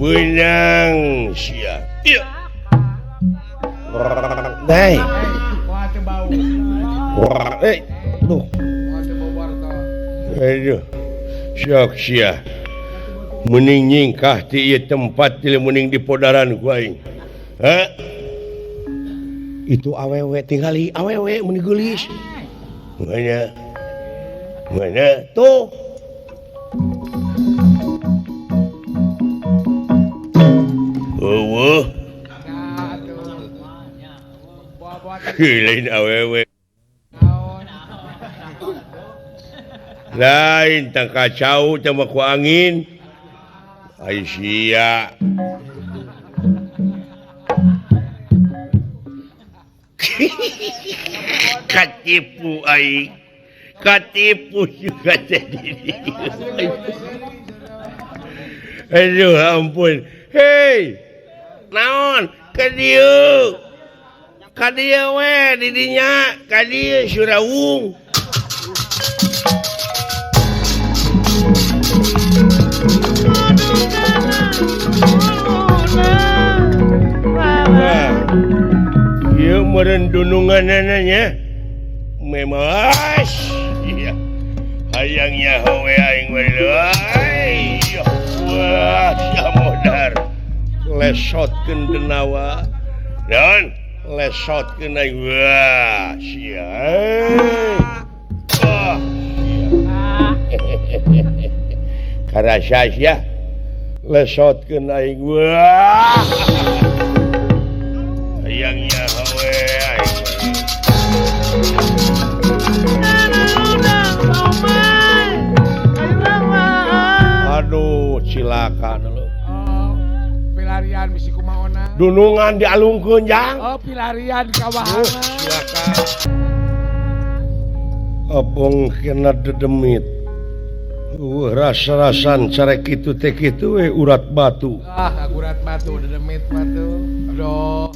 Benang sia. Iya. Dai. Eh, tuh. Aduh. Sok sia. Mending nyingkah ti ieu tempat ti mending di podaran ku aing. Ha? Itu awewe tingali awewe mun geulis. Mana? Mana? Tuh. Eueuh. Lain awewe. Lain tang kacau teh mah ku angin. Ai sia. Katipu aing. Katipu juga jadi. Aduh ampun. Hei. Naon? Ka dieu. Ka dieu we di dinya, ka dieu Surawung. Wah. Ieu meureun dununganana nya. Memas. Iya. Hayang nyaho we aing we. Wah, sia modar. Lesotkeun denawa. Dan lesotkeun aing. Wah, sia. Wah, sia. Karasa sia. Lesotkeun aing. Wah. Hayang nyaho we aing. Aduh, cilaka lu. Oh, pilarian bisi kumaona. Dunungan dialungkeun jang. Oh, pilarian ka wahana. Cilaka. Opong kena dedemit. Rasa-rasan carek kitu teh kitu we urat batu. Ah, urat batu dedemit batu. Aduh.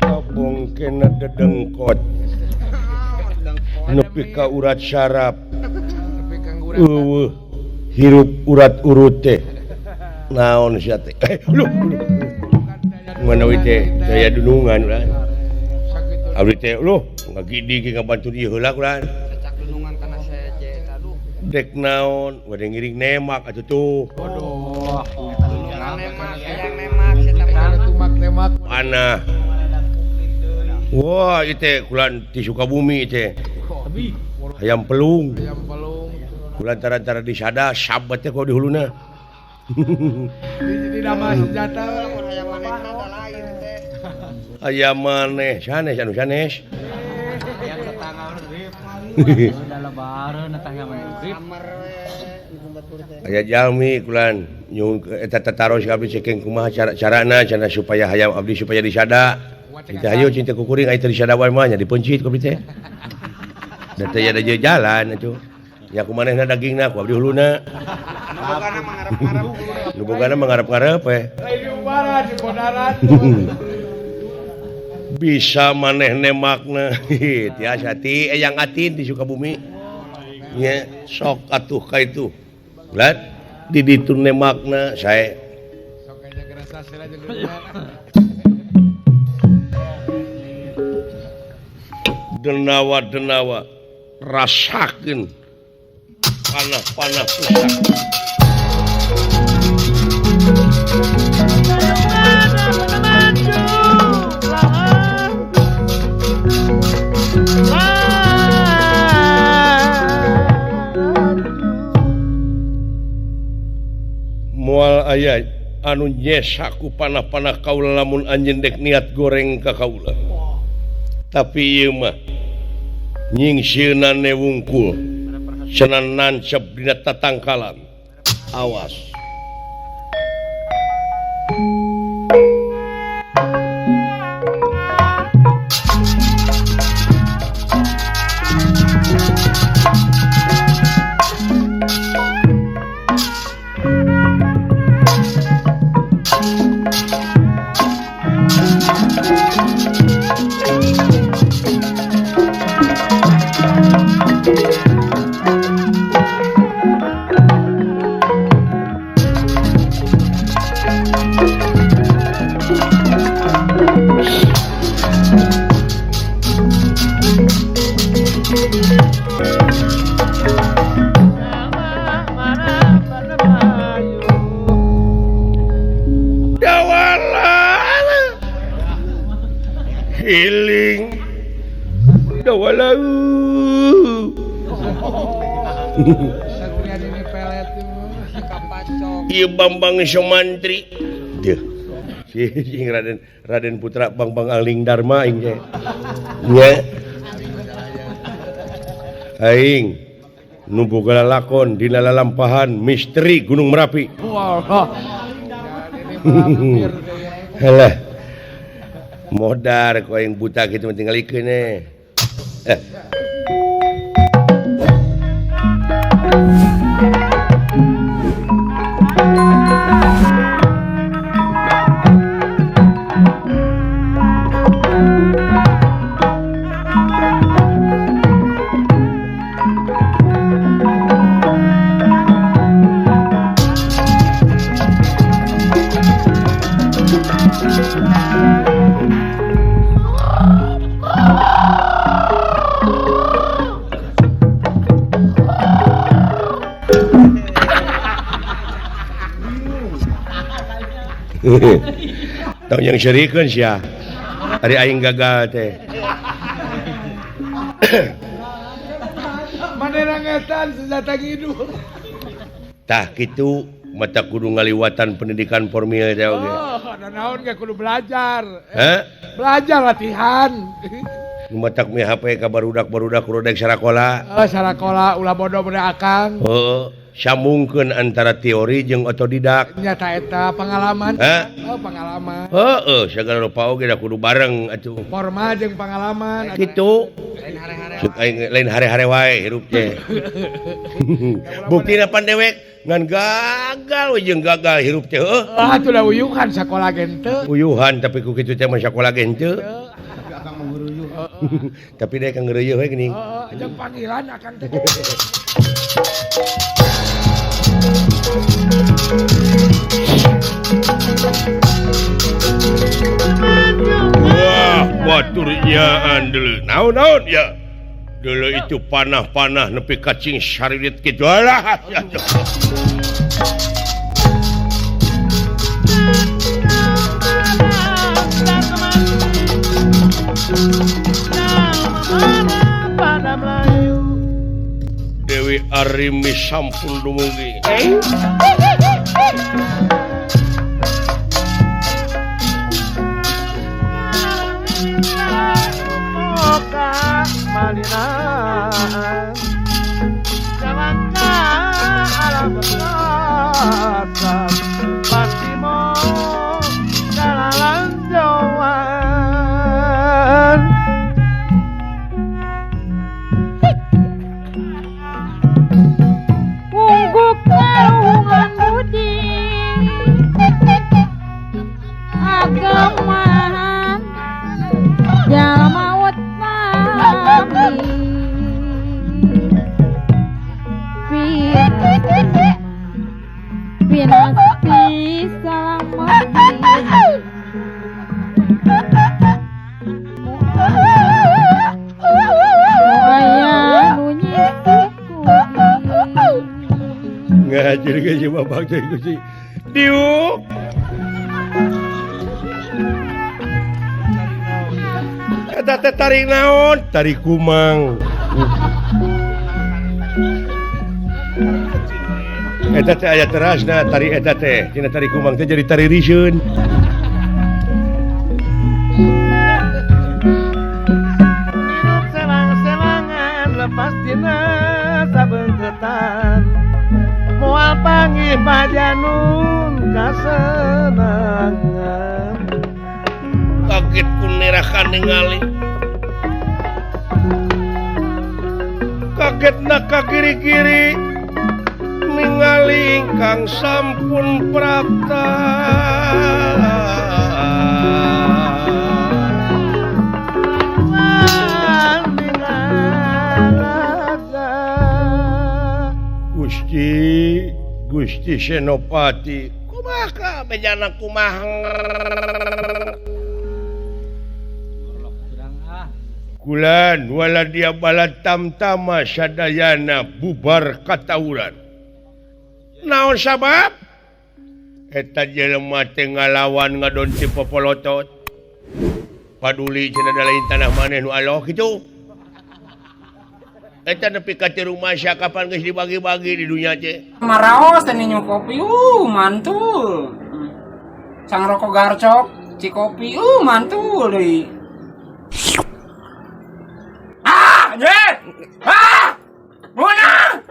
Opong kena dedengkot. Nepi ka urat syaraf. Eueuh, hirup urat urut teh. Naon sia teh? Lu. Manawi teh daya dunungan urang. Abdi teh lu ngagidi ge ngabantu ieu heula urang. Cecak dunungan kana seje aduh. Dek naon, bade ngiring nemak atuh tuh. Waduh. Dunungan nemak, hayang nemak sia tumak nemak. Panah. Wah, ieu teh kulan ti Sukabumi teh. Hayam pelung. Hayam pelung. Kulantaran-tara disada sabat teh ku di huluna. Jadi nama senjata hayam manehna da lain teh. Hayam maneh sanes anu sanes. Hayam tetangga urip. Da lebaran tetangga urip. Aya jalmi kulan nyuhun eta tataros ka abdi cekeng kumaha cara-carana cenah supaya hayam abdi supaya disada. Cinta hayu cinta kukuring aya teu disada wae mah nya dipeuncit ku abdi teh. Da teh aya jalan atuh. Ya ku manehna dagingna ku abdi huluna. Nu bogana mangarep-ngarep. Nu bogana mangarep-ngarep we. Lain diubaran di bodaran. Bisa maneh nemakna. Tiasa ti eyang atin di Sukabumi. Nya sok atuh ka itu. Lan di ditu nemakna sae. Sok aja gerasa Denawa-denawa rasakeun panah-panah pusaka. Moal aya anu nyesa ku panah-panah kaula lamun anjeun dek niat goreng ka kaula. Tapi ieu mah nyingsieunan wungkul cenah nancep dina tatangkalan. Awas. Healing dawalau. Ieu Bambang Somantri. Deuh. Si Raden Raden Putra Bambang Aling Dharma aing teh. Nya. Aing nu boga lalakon dina lalampahan misteri Gunung Merapi. Halah. Modar ku aing buta kitu mah tinggalikeun eh. Tong yang serikeun sia. Ari aing gagal teh. Manehna ngetan senjata ngidul. Tah kitu mata kudu ngaliwatan pendidikan formal teh oge. Oh, naon ge kudu belajar. Hah? Belajar latihan. Matak mi HP ka barudak-barudak kudu dek sarakola. Oh, sarakola ulah bodoh budak akang. Heeh. Sambungkeun antara teori jeung otodidak. Nyata eta pengalaman. Hah? Oh, pengalaman. Heeh, sagala rupa oge da kudu bareng atuh. Formal jeung pengalaman. Kitu. Lain hare-hare. Lain hare-hare wae hirup teh. Buktina pan dewek ngan gagal we jeung gagal hirup teh heuh. Ah, atuh da uyuhan sakola ge henteu. Uyuhan tapi ku kitu teh mah sakola ge henteu. Tapi dek ngeureuyeun we geuning. Heeh, jeung panggilan akang teh. Wah, baturnyaan dulu. Naon-naon ya. Dulu itu panah-panah nepi kacing saririt kitu. Alah. Dewi Arimi sampun dumugi. Pinasti salamat. Hajar ge si babak teh Gusti. Diuk. Eta teh tari naon? Tari kumang. Eta teh aya terasna tari eta teh. Cenah tari kumang teh jadi tari riseun. Hirup selang-selangan lepas dina sabeungkeutan. Moal panggih pajanun kasenangan. Kaget ku nerakan ningali. Kaget na ka kiri-kiri ningali ingkang sampun prapta. Gusti, Gusti Senopati, kumaha bejana kumaha. Kulan wala dia balad tamtama sadayana bubar katawuran. Naon sabab? Eta jelema teh ngalawan ngadon ti popolotot. Paduli cenah da lain tanah maneh nu aloh kitu. Eta nepi ka ti rumah sia kapan geus dibagi-bagi di dunya teh. Maraos teh ninyu kopi, mantul. Sang rokok garcok, cikopi, mantul deui. Ah, anjir! Ah! Menang!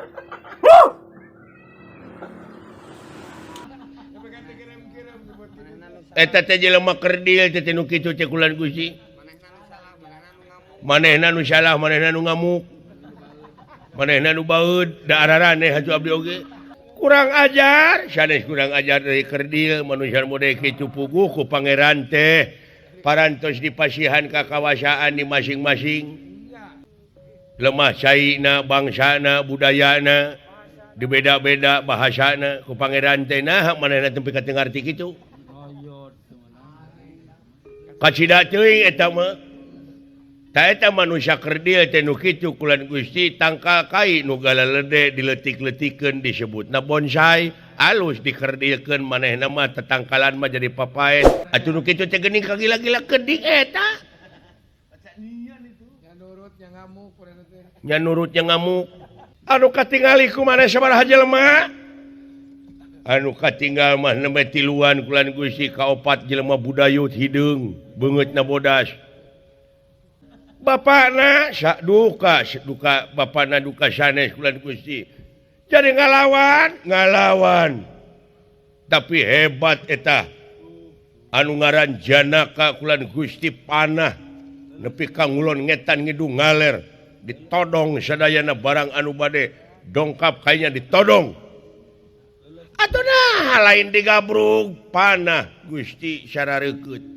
Eta teh jelema kerdil teh nu kitu teh kulan Gusti. Manehna nu salah, manehna nu ngamuk. Manehna nu baeud, da araraneh atuh abdi oge. Kurang ajar, sanes kurang ajar dari kerdil manusia mode kitu puguh ku pangeran teh. Parantos dipasihan ka kawasaan di masing-masing. Lemah caina, bangsana, budayana, dibeda-beda bahasana ku pangeran teh nah manehna teu pika teu ngarti kitu. Kacida teuing eta mah. Ta eta manusia kerdil teh nu kitu kulan Gusti tangkal kai nu galalede diletik-letikeun disebutna bonsai, alus dikerdilkeun manehna mah tetangkalan mah jadi papaet. Atuh nu kitu teh geuning kagila-gila kedik eta. Nya nurut nya ngamuk. Anu katingali ku maneh sabaraha jelema? Anu katinggal mah nembe tiluan kulan Gusti kaopat jelema budayut hideung beungeutna bodas. Bapakna duka duka bapakna duka sanes kulan Gusti. Jadi ngalawan, ngalawan. Tapi hebat eta. Anu ngaran Janaka kulan Gusti panah nepi ka ngulon ngetan ngidung ngaler ditodong sadayana barang anu bade dongkap kayaknya ditodong. Atuh nah lain digabrug panah Gusti sarareukeup.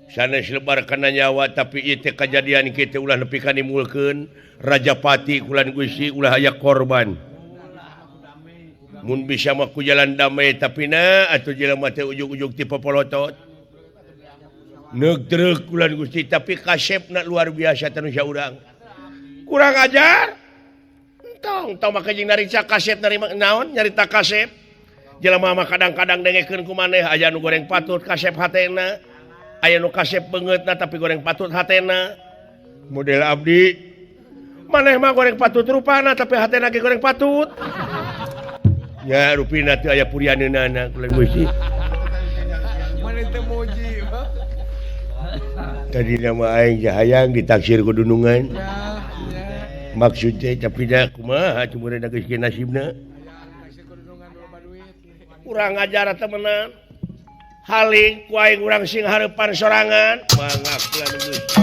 Sanes lebar kana nyawa tapi ieu teh kajadian kitu ulah nepi ka nimulkeun Rajapati kulan Gusti ulah aya korban. Mun bisa mah ku jalan damai tapi na atuh jelema teh ujug-ujug ti popolotot. Neug kulan Gusti tapi kasepna luar biasa teh nu urang. Kurang ajar. Tong tong make jeung narita kasep narima naon nyarita kasep. Jelema mah kadang-kadang dengekeun ku maneh aya nu goreng patut kasep hatena. Aya nu kasep beungeutna tapi goreng patut hatena. Model abdi maneh mah goreng patut rupana tapi hatena ge goreng patut. Ya rupina teu aya purianeunana kulan Gusti. Maneh teu muji. Tadi nama aing hayang ditaksir ku dunungan. Maksud teh tapi da kumaha cuma da geus nasibna. Kurang ajar temenan. Haling ku aing urang sing hareupan sorangan. Mangga kulan Gusti.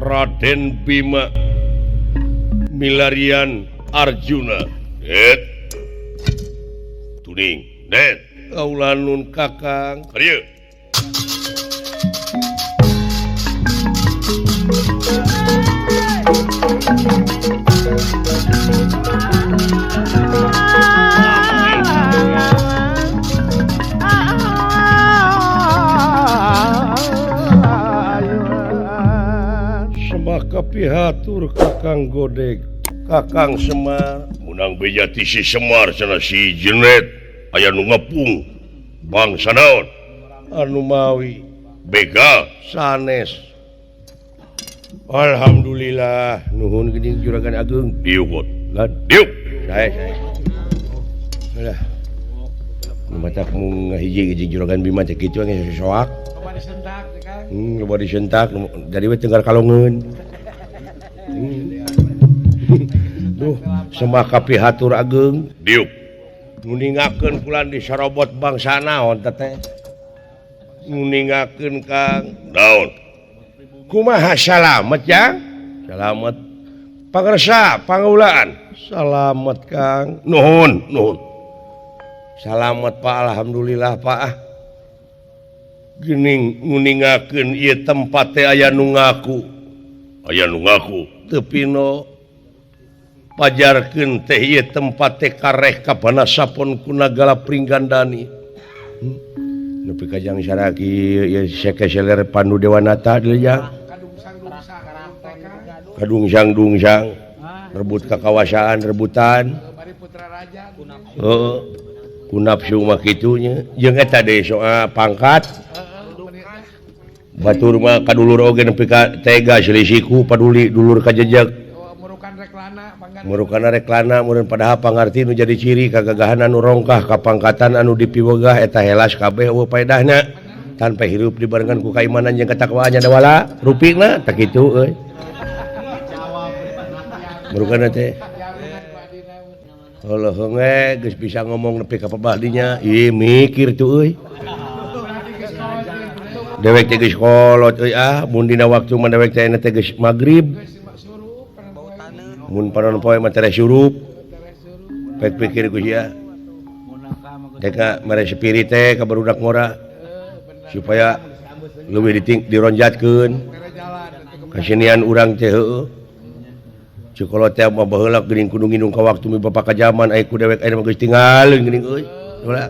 Raden Bima milarian Arjuna. Et tuning net Kaula nun Kakang. Ka dieu. Semah kapihatur Kakang Godeg, Kakang Semar. Munang beja ti si Semar cenah si Jenet aya nu ngepung bangsa naon anu mawi begal sanes. Alhamdulillah nuhun geuning Juragan Ageung diuk lan diuk sae sae. Lah nu matak mung ngahiji-hiji Juragan Bima teh kitu geus soak. Loba disentak teh Kang. Loba disentak jadi we tenggar kalongeun. Duh, semah kapihatur ageung diuk. Nguningakeun kulan disorobot bangsa naon teh. Nguningakeun Kang. Naon? Kumaha salamet jang? Salamet. Pangersa pangaulaan. Salamet Kang. Nuhun, nuhun. Salamet Pak, alhamdulillah Pak. Geuning nguningakeun ieu tempat teh aya nu ngaku. Aya nu ngaku teu pino. Pajarkeun teh ieu tempat teh kareh ka Banasapon ku Nagala Pringgandani. Nepi ka jang saraki ieu sekeseler Pandu Dewanata deui jang. Kadungsang-dungsang rebut kakawasaan rebutan. Heeh. Ku nafsu mah kitu nya. Jeung eta deui soal pangkat. Batur mah kadulur oge nepi ka tega selisiku paduli dulur kajejeg. Murukana reklana meureun padahal pangarti nu jadi ciri kagagahan anu rongkah kapangkatan anu dipiwegah eta helas kabeh eueuh paedahna tanpa hirup dibarengan ku kaimanan jeung katakwaan nya dawala rupina tah kitu euy. Murukana teh heuh ge geus bisa ngomong nepi ka pabadinya ieu mikir tuh euy. Dewek teh geus kolot euy ah mun dina waktu mah dewek teh teh geus magrib. Mun panon poe mah tereh surup. Pek pikir ku sia. Teh mere spirit teh ka barudak ngora supaya leuwih dironjatkeun. Kasenian urang teh heueuh. Cukolot teh mah baheula geuning kudu nginung ka waktu mi bapa ka jaman aya ku dewek aya mah geus tinggalin geuning euy. Ulah.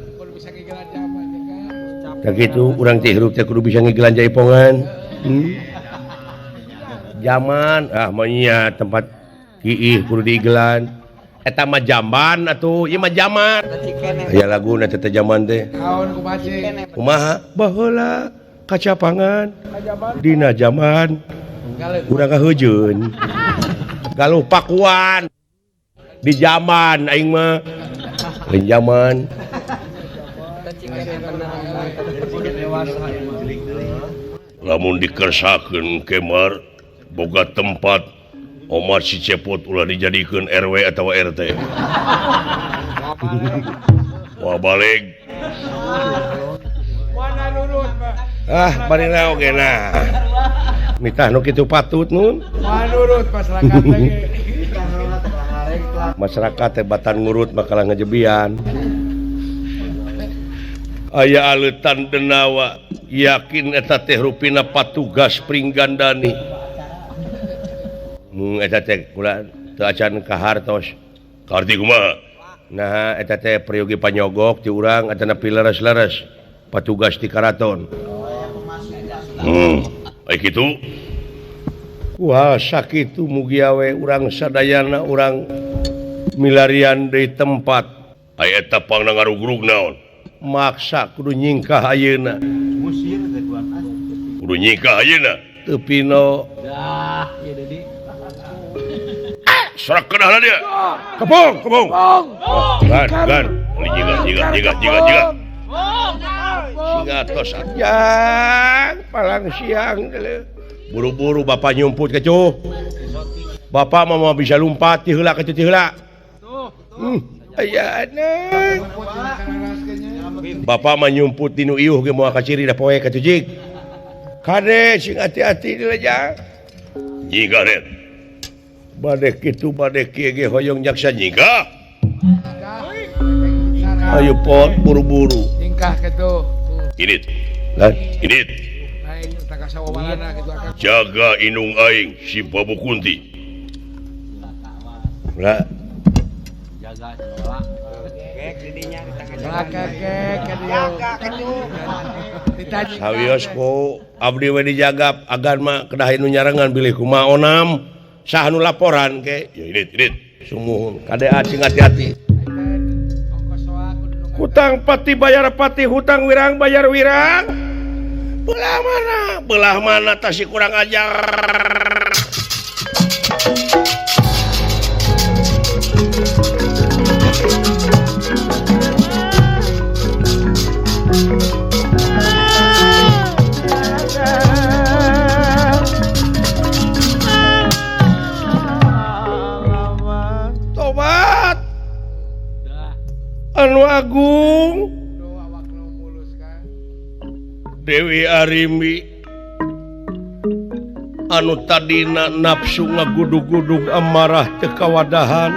Tah kitu urang teh hirup teh kudu bisa ngigelan jaipongan. Jaman ah mah nya tempat iih kudu diigelan. Eta mah jamban atuh, ieu mah jaman. Aya laguna teh jaman teh. Kumaha? Baheula kacapangan dina jaman urang ngaheujeun. Galuh pakuan di jaman aing mah. Lain jaman. Lamun dikersakeun kemar boga tempat Omar si Cepot ulah dijadikeun RW atau RT. Wah balik. Ah, barina oge nah. Nitah nu kitu patut nun. Manurut masyarakat teh. Masyarakat teh batan ngurut makalah ngejebian. Aya aleutan denawa yakin eta teh rupina patugas Pringgandani. Eta teh kula teu acan kahartos. Kaharti kumaha? Nah eta teh peryogi panyogok ti urang atanapi leres-leres patugas ti karaton. Ai kitu. Wah sakitu mugi awe urang sadayana urang milarian deui tempat. Ai eta pangna ngarugrug naon? Maksa kudu nyingkah ayeuna. Kudu nyingkah ayeuna. Teu pino. Dah, ieu deui. Sorak kedah dia. Kepung, kepung. Gan, gan. Jiga, jiga, jiga, jiga, jiga. Singa tos ajang, palang siang. Buru-buru bapak nyumput kecuh. Bapak mah mau bisa lompat ti heula kecuh ti heula. Aya anak. Bapak mah nyumput dinu iuh ge moal kaciri da poe kecuh jig. Kade sing hati-hati di lejang. Jiga ret. Bade kitu bade kieu ge hoyong jaksa nyingkah. Ayo pot buru-buru. Berkah kitu. Init. Init. Jaga indung aing si Prabu Kunti. Lah. Jaga sekolah. Sawios ku abdi we dijagap agan mah kedah nu nyarengan bilih kumaha onam saha nu laporan ke. Ya init init. Sumuhun kade acing hati-hati. Hutang pati bayar pati, hutang wirang bayar wirang. Belah mana? Belah mana tasi kurang ajar. Tobat. Anu agung Dewi Arimbi anu tadina nafsu ngagudug-gudug amarah teu kawadahan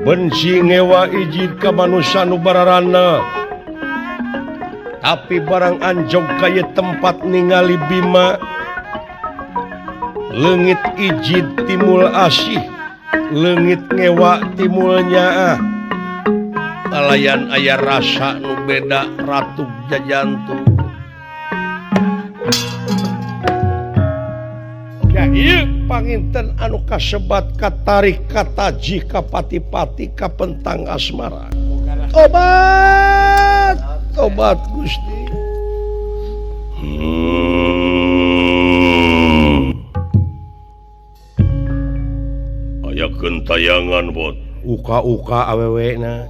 benci ngewa ijid ka manusa nu bararana tapi barang anjog ka ieu tempat ningali Bima leungit ijid timul asih leungit ngewa timul nyaah kalayan aya rasa nu beda ratu jajantu. Ya ieu panginten anu kasebat katarik kataji kapati-pati kapentang asmara. Tobat, tobat Gusti. Aya gentayangan bot. Uka-uka awewe na.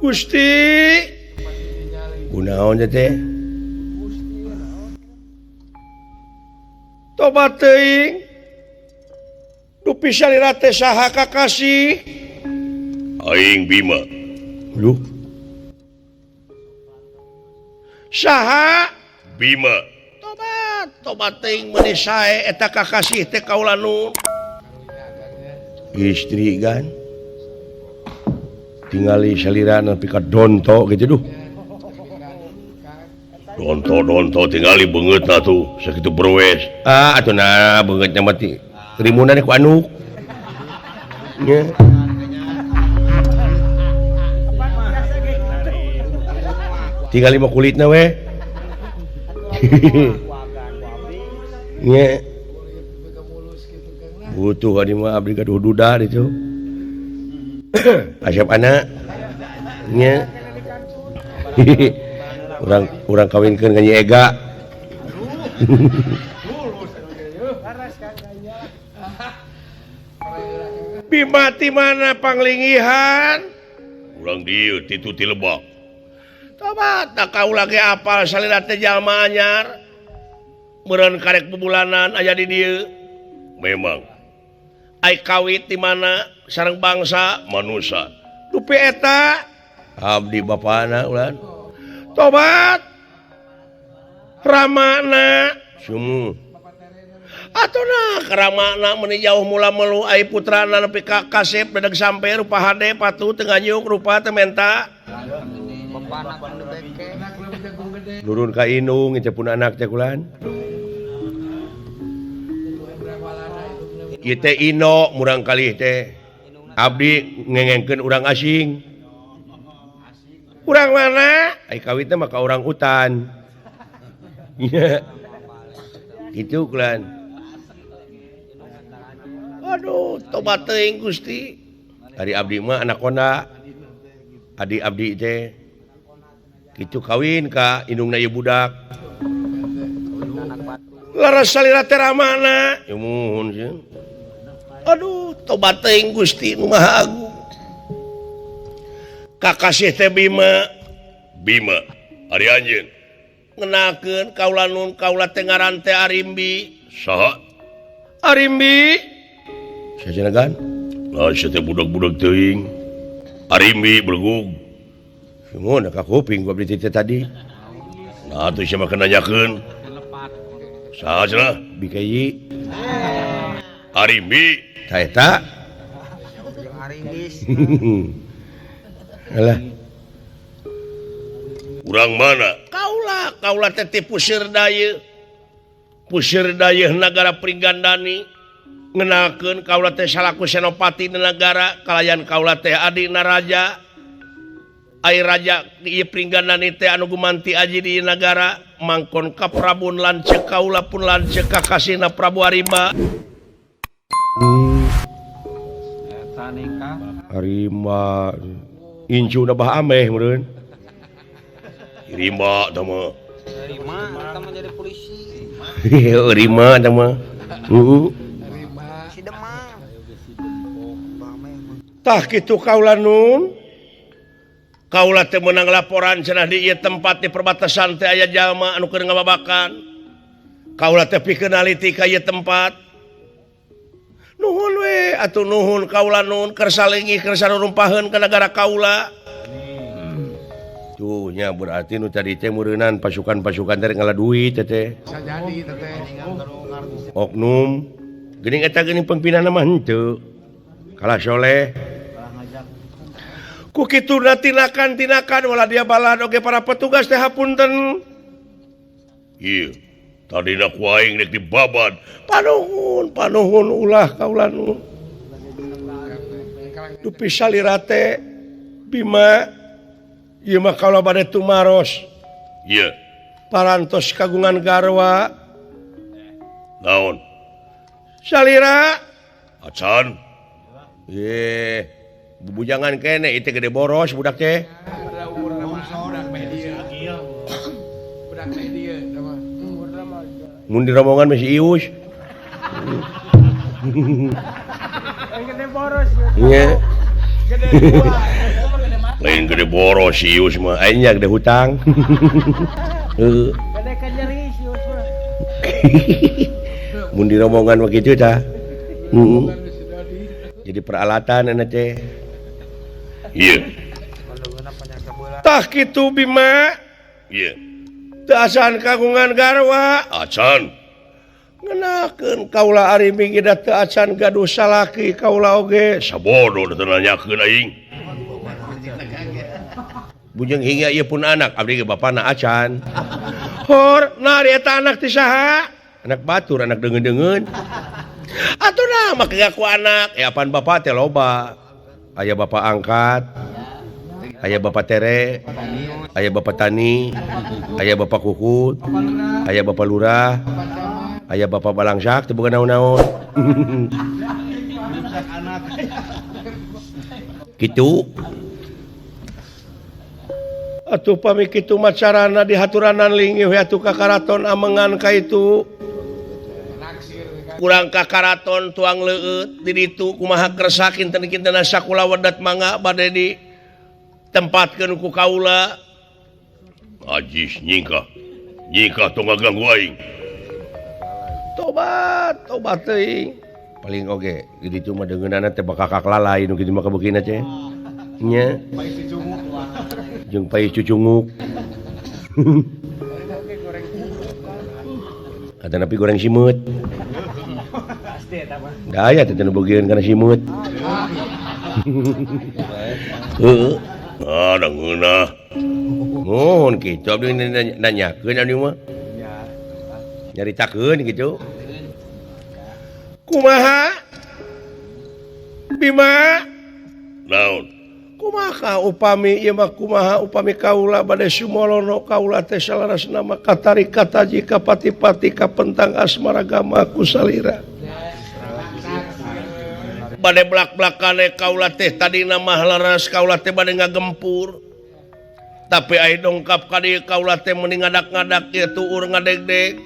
Gusti kunaon teh tobat teuing dupi salira teh saha kakasih aing Bima. Duh saha Bima tobat tobat teuing meuni sae eta kakasih teh kaula nu istri kan tingali salira nepi ka donto gitu duh. Donto tingali beungeutna tuh sakitu berwes. Ah atuh nah beungeutna mah ti rimunan ku anuk. Nya. Tingali mah kulitna we. Nya. Butuh adi mah abdi gaduh duda ditu. Asyap anak nya. Urang kawinkeun ka Nyi Ega. Bima ti mana panglingihan? Urang dieu titu ti lebak. Tobat da kaula ge apal salira teh jalma anyar. Meureun karek bubulanan aya di dieu. Memang. Ai kawit di mana sareng bangsa manusa. Dupi eta abdi bapana ulan. Tobat ramana sumu. Atuh nah ramana meuni jauh mula melu ai putrana nepi ka kasep dedeg sampe rupa hade patuh teu nganyuk rupa teu menta. Nurun ka indung teh pun anak teh kulan. Ieu teh Ino murang kalih teh abdi ngengengkeun urang asing. Urang mana? Ai kawit teh mah ka urang hutan. Kitu kulan. Aduh, tobat teuing Gusti. Ari abdi mah anak konda. Adi abdi teh kitu kawin ka indungna ieu budak. Laras salira teh ramana. Ya muhun sieun. Aduh, tobat teuing Gusti nu Maha Agung. Kakasih teh Bima. Bima, ari anjeun. Ngenakeun kaula nun kaula teh ngaran teh Arimbi. Saha? Arimbi. Saha kan? Lah sia teh budak-budak teuing. Arimbi belegug. Sungguh ka kuping gua beli teh tadi. Nah atuh sia mah nanyakeun. Saha cenah? Bikayi. Arimbi. Ta eta. Garingis. Alah. Urang mana? Kaula, kaula teh ti Pusir Dayeuh. Pusir Dayeuh nagara Pringgandani. Ngenakeun kaula teh salaku senopati di nagara, kalayan kaula teh adina raja. Ai raja ieu Pringgandani teh anu gumanti aji di nagara, mangkon ka Prabun lanceuk kaula pun lanceuk ka kasihna Prabu Arimba. Arimba incuna bah ameh meureun. Rimba tah mah. Rimba tah mah jadi polisi. Rimba tah mah. Heeh. Si Demang. Tah kitu kaula nun. Kaula teh meunang laporan cenah di ieu tempat di perbatasan teh aya jalma anu keur ngababakan. Kaula teh pikeun naliti ka ieu tempat. Nuhun we atuh nuhun kaula nun keur salingi keur sarumpaheun ka nagara kaula. Tuh nya berarti nu tadi teh meureunnan pasukan-pasukan teh ngala duit teh. Bisa jadi teh. Oknum geuning eta geuning pimpinan mah henteu. Kalah soleh. Ku kituna tindakan-tindakan wala dia balad oge para petugas teh hapunten. Ieu tadina ku aing rek dibabad. Panuhun, panuhun ulah kaula nu. Dupi salira teh Bima ieu mah kaula bade tumaros. Ieu parantos kagungan garwa. Naon? Salira acan. Ye, bubujangan kene itu gede boros budak teh. Mun di rombongan masih ius. Gede boros. Iya. Lain gede boros si ius mah, aing nya gede hutang. Heeh. Gede kanyeri si ius mah. Mun di rombongan mah kitu tah. Heeh. Jadi peralatan enak teh. Iya. Tah kitu Bima. Iya. Teu acan kagungan garwa. Acan. Ngenakeun kaula ari minggi da teu acan gaduh salaki kaula oge. Sabodo teu nanyakeun aing. Bujeng hingga ieu pun anak abdi ge bapana acan. Hor, nah ari eta anak ti saha? Anak batur, anak deungeun-deungeun. Atuh nah make ngaku anak. Eh apaan bapak teh loba. Aya bapak angkat, aya bapak tere, aya bapak tani, aya bapak kukut, aya bapak lurah, aya bapak balangsak teu boga naon-naon. Kitu. Atuh pami kitu macarana dihaturanan linggih we atuh ka karaton amengan ka itu. Kurang ka karaton tuang leueut di ditu kumaha kersa kinten-kintenna sakula wedat mangga bade di tempatkeun ku kaula. Ajis nyingkah. Nyingkah tong ngaganggu aing. Tobat, tobat teuing. Paling oge di ditu mah deungeunana teh bakal kakalalain nu kitu mah kabeukina teh. Nya. Jeung pais cucunguk. Kata napi goreng simeut. Da aya teh nu beugeun kana simeut. Heeh. Ah, da ngeunah. Mohon kitu abdi nanyakeun abdi mah. Nyaritakeun kitu. Kumaha? Bima? Naon? Kumaha upami ieu mah kumaha upami kaula bade sumolono kaula teh salarasna mah katari kataji kapati-pati kapentang asmaragama ku salira. Bade blak-blakane kaula teh tadina mah leres kaula teh bade ngagempur. Tapi ai dongkap ka dieu kaula teh meuni ngadak-ngadak ieu tuur ngadegdeg.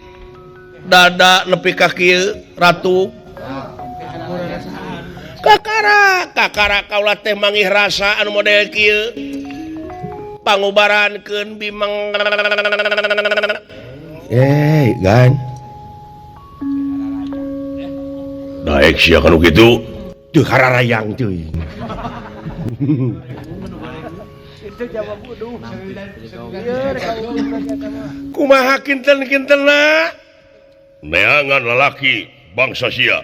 Dada nepi ka kieu ratu. Kakara, kakara kaula teh mangih rasa anu model kieu. Pangubarankeun Bimeng. Gan. Daek sia kanu kitu. Teu hararayang teuing. Itu jawab bodoh. Kumaha kinten-kintenna? Neangan lalaki bangsa sia.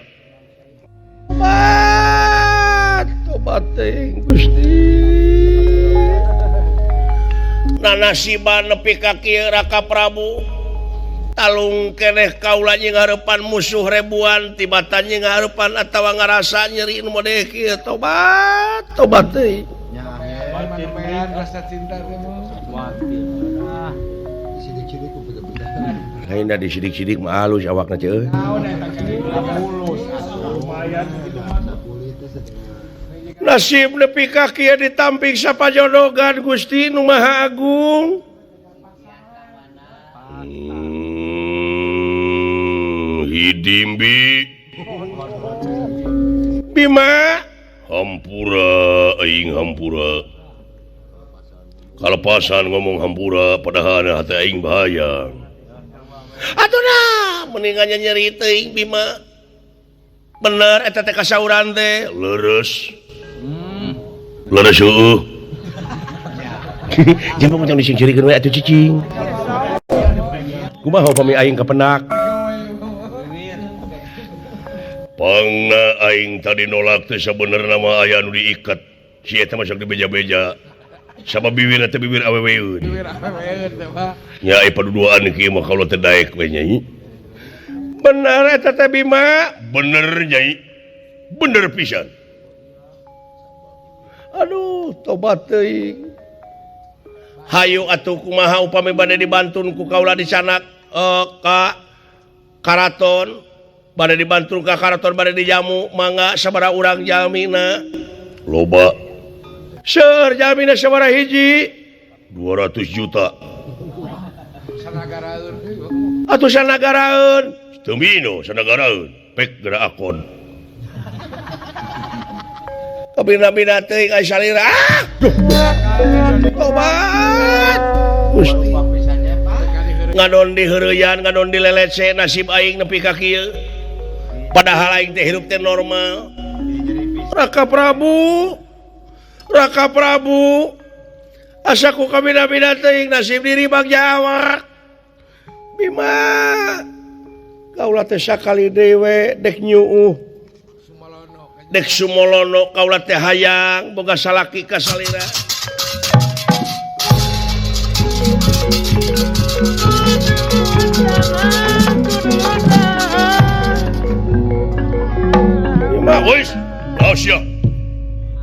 Tobat, tobat. Tobat teuing Gusti. Nanasiban nepi ka kieu Raka Prabu. Talung keneh kaula jeung hareupan musuh ribuan tibatan jeung hareupan atawa ngarasa nyeri nu modeh kieu tobat tobat teuing. Rasa cinta teh mah. Sidik-sidik ku bener-bener. Lain da disidik-sidik mah halus awakna teh euy. Nasib nepi ka kieu ditampik sapajodogan Gusti nu Maha Agung. Hidimbi Bima hampura aing hampura. Kalepasan ngomong hampura padahal hati aing bahaya. Atuh nah mendingan nyeri teuing Bima. Bener eta teh kasauran teh leres. Leres heueuh. Jangan macam disingcirikeun we atuh cicing. Kumaha upami aing kapenak? Pangna aing tadi nolak teh sabenerna mah aya nu diikat. Si eta mah sok dibeja-beja. Sama bibir teh bibir aweweun. Bibir aweweun teh Pak. Nya ai paduduaan kieu mah kaula teh daek we nyai. Bener eta teh Bima? Bener nyai. Bener pisan. Aduh, tobat teuing. Hayu atuh kumaha upami bade dibantun ku kaula disanak ka karaton. Bade dibantu ka karaton bade dijamu mangga sabaraha urang jalmina loba seur jalmina sabaraha hiji 200 juta sanagaraeun atuh sanagaraeun teu mino sanagaraeun pek geura akon kabina-bina teuing ai salira ah tobat Gusti ngadon diheureyan ngadon dilelece nasib aing nepi ka kieu. Padahal aing teh hirup teh normal. Raka Prabu, Raka Prabu, asa ku kabina-bina teuing nasib diri bagja awak. Bima, kaula teh sakali deui we dek nyuuh. Dek sumolono kaula teh hayang boga salaki ka salira. Bima, wis, Asia.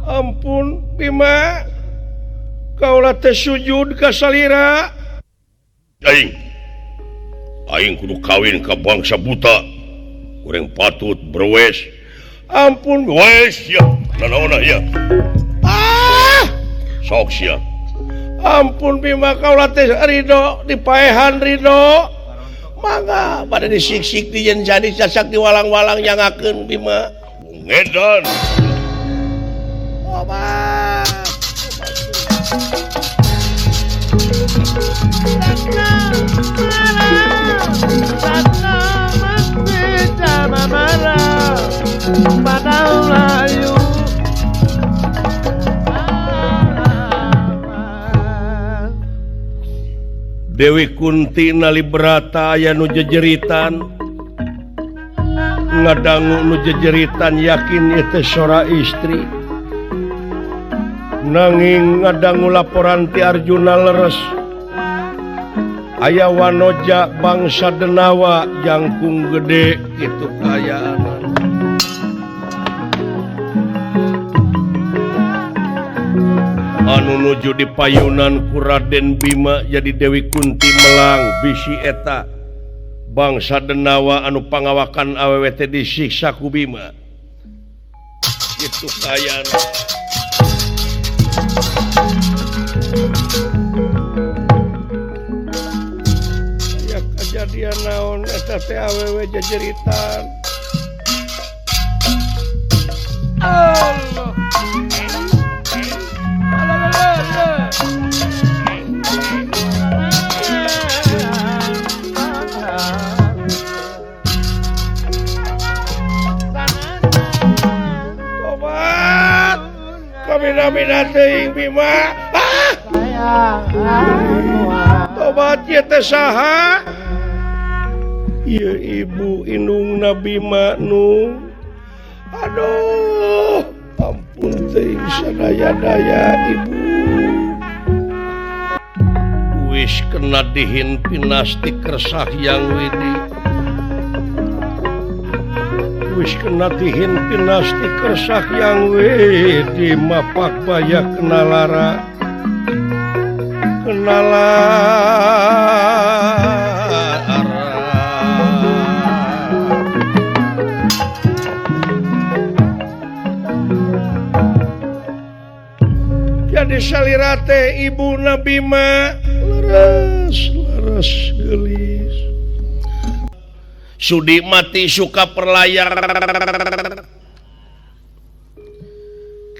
Ampun Bima, kaula teh sujud ka salira. Aing, aing kudu kawin ka bangsa buta. Kurang patut berwes. Ampun wes ya, nanaona ya. Ah, sok sia. Ampun Bima, kaula teh ridho dipaehan ridho. Mangga bade disiksik dijen jadi casak diwalang-walang nyangakeun Bima. Ngedan. Obat. Dewi Kunti nalibrata aya nu jejeritan ngadangu nu jejeritan yakin ieu teh sora istri nanging ngadangu laporan ti Arjuna leres aya wanoja bangsa Denawa jangkung gede kitu kaayaan. Anu nuju di payunan ku Raden Bima jadi Dewi Kunti melang bisi eta bangsa Denawa anu pangawakan awewe teh disiksa ku Bima kitu kaayaan. Ya kejadian naon eta teh awewe jejeritan. Allah. Tobat. Kabina-bina teuing Bima. Ah! Tobat ieu teh saha? Ieu ibu indungna Bima nu. Aduh, ampun. Ampun teuing sadaya-daya ibu. Wis kena dihin pinasti kersah yang widi. Wis kena dihin pinasti kersah yang widi mapak baya kena lara. Kena lara. Jadi salira teh ibu Nabi mah leres leres gelis. Sudi mati suka perlayar.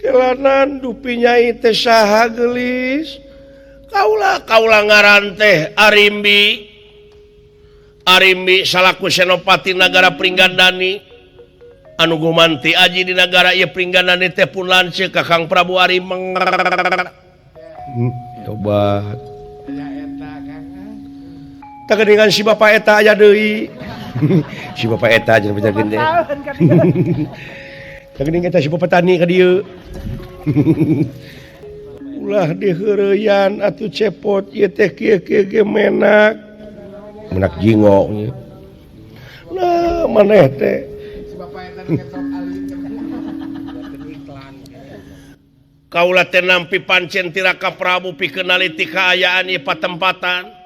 Kelanan dupi nyai teh saha gelis. Kaula kaula ngaran teh Arimbi. Arimbi salaku senopati nagara Pringgandani. Anu gumanti aji di nagara ieu Pringgandani teh pun lanceuk ka Kang Prabu Arimeng. Tobat. Tah si bapak eta aya deui. Si bapak eta jeung penjageun teh. Tah geuning eta si bapak tani ka dieu. Ulah diheureyan atuh cepot ieu teh kieu-kieu ge menak. Menak jingo. Nah, maneh teh. Si bapak eta nu ngetop alim. Kaula teh nampi pancen tira ka Prabu pikeun naliti kaayaan ieu patempatan.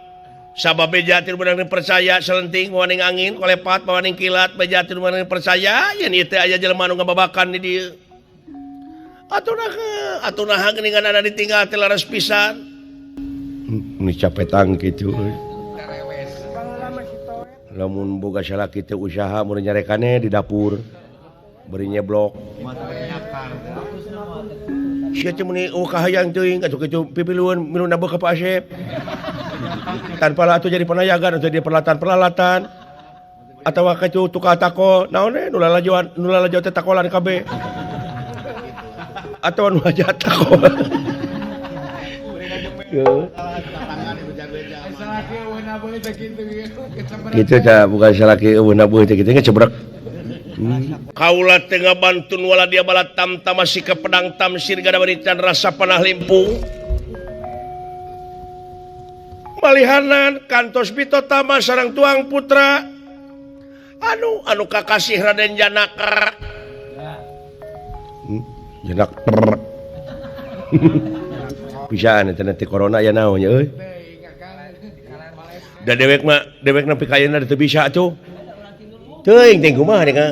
Sabab beja teu beunang percaya selenting mawaning angin kolepat mawaning kilat beja teu beunang percaya yen ieu teh aya jelema nu ngababakan di dieu. Atuh naha atuh naha geuningan ada ditinggal teh laras pisan. Ini capetang kitu euy. Lamun boga salaki teh usaha mun nyarekane di dapur bari nyeblok. Sia teh meuni eueuh kahayang teuing atuh kitu pipilueun milu nabeuh ka Pak Asep. Tanpa lah atuh jadi penayagan atau jadi peralatan-peralatan atau kitu tukang tako naon we nu lalajoan nu lalajo teh takolan kabeh atau nu aja takolan. Gitu ta bukan salaki eueuh nabuh teh kitu ngecebrek. Kaula teh ngabantun wala dia balat tamtama si ka pedang tamsir gada berikan rasa panah limpung. Malihanan kantos bitotama sareng tuang putra anu anu kakasih Raden Janaka. Janak. Pisan eta teh corona ya naon nya euy. Da dewek mah dewek nepi ka ayeuna teu bisa atuh. Teuing teh kumaha deui ka.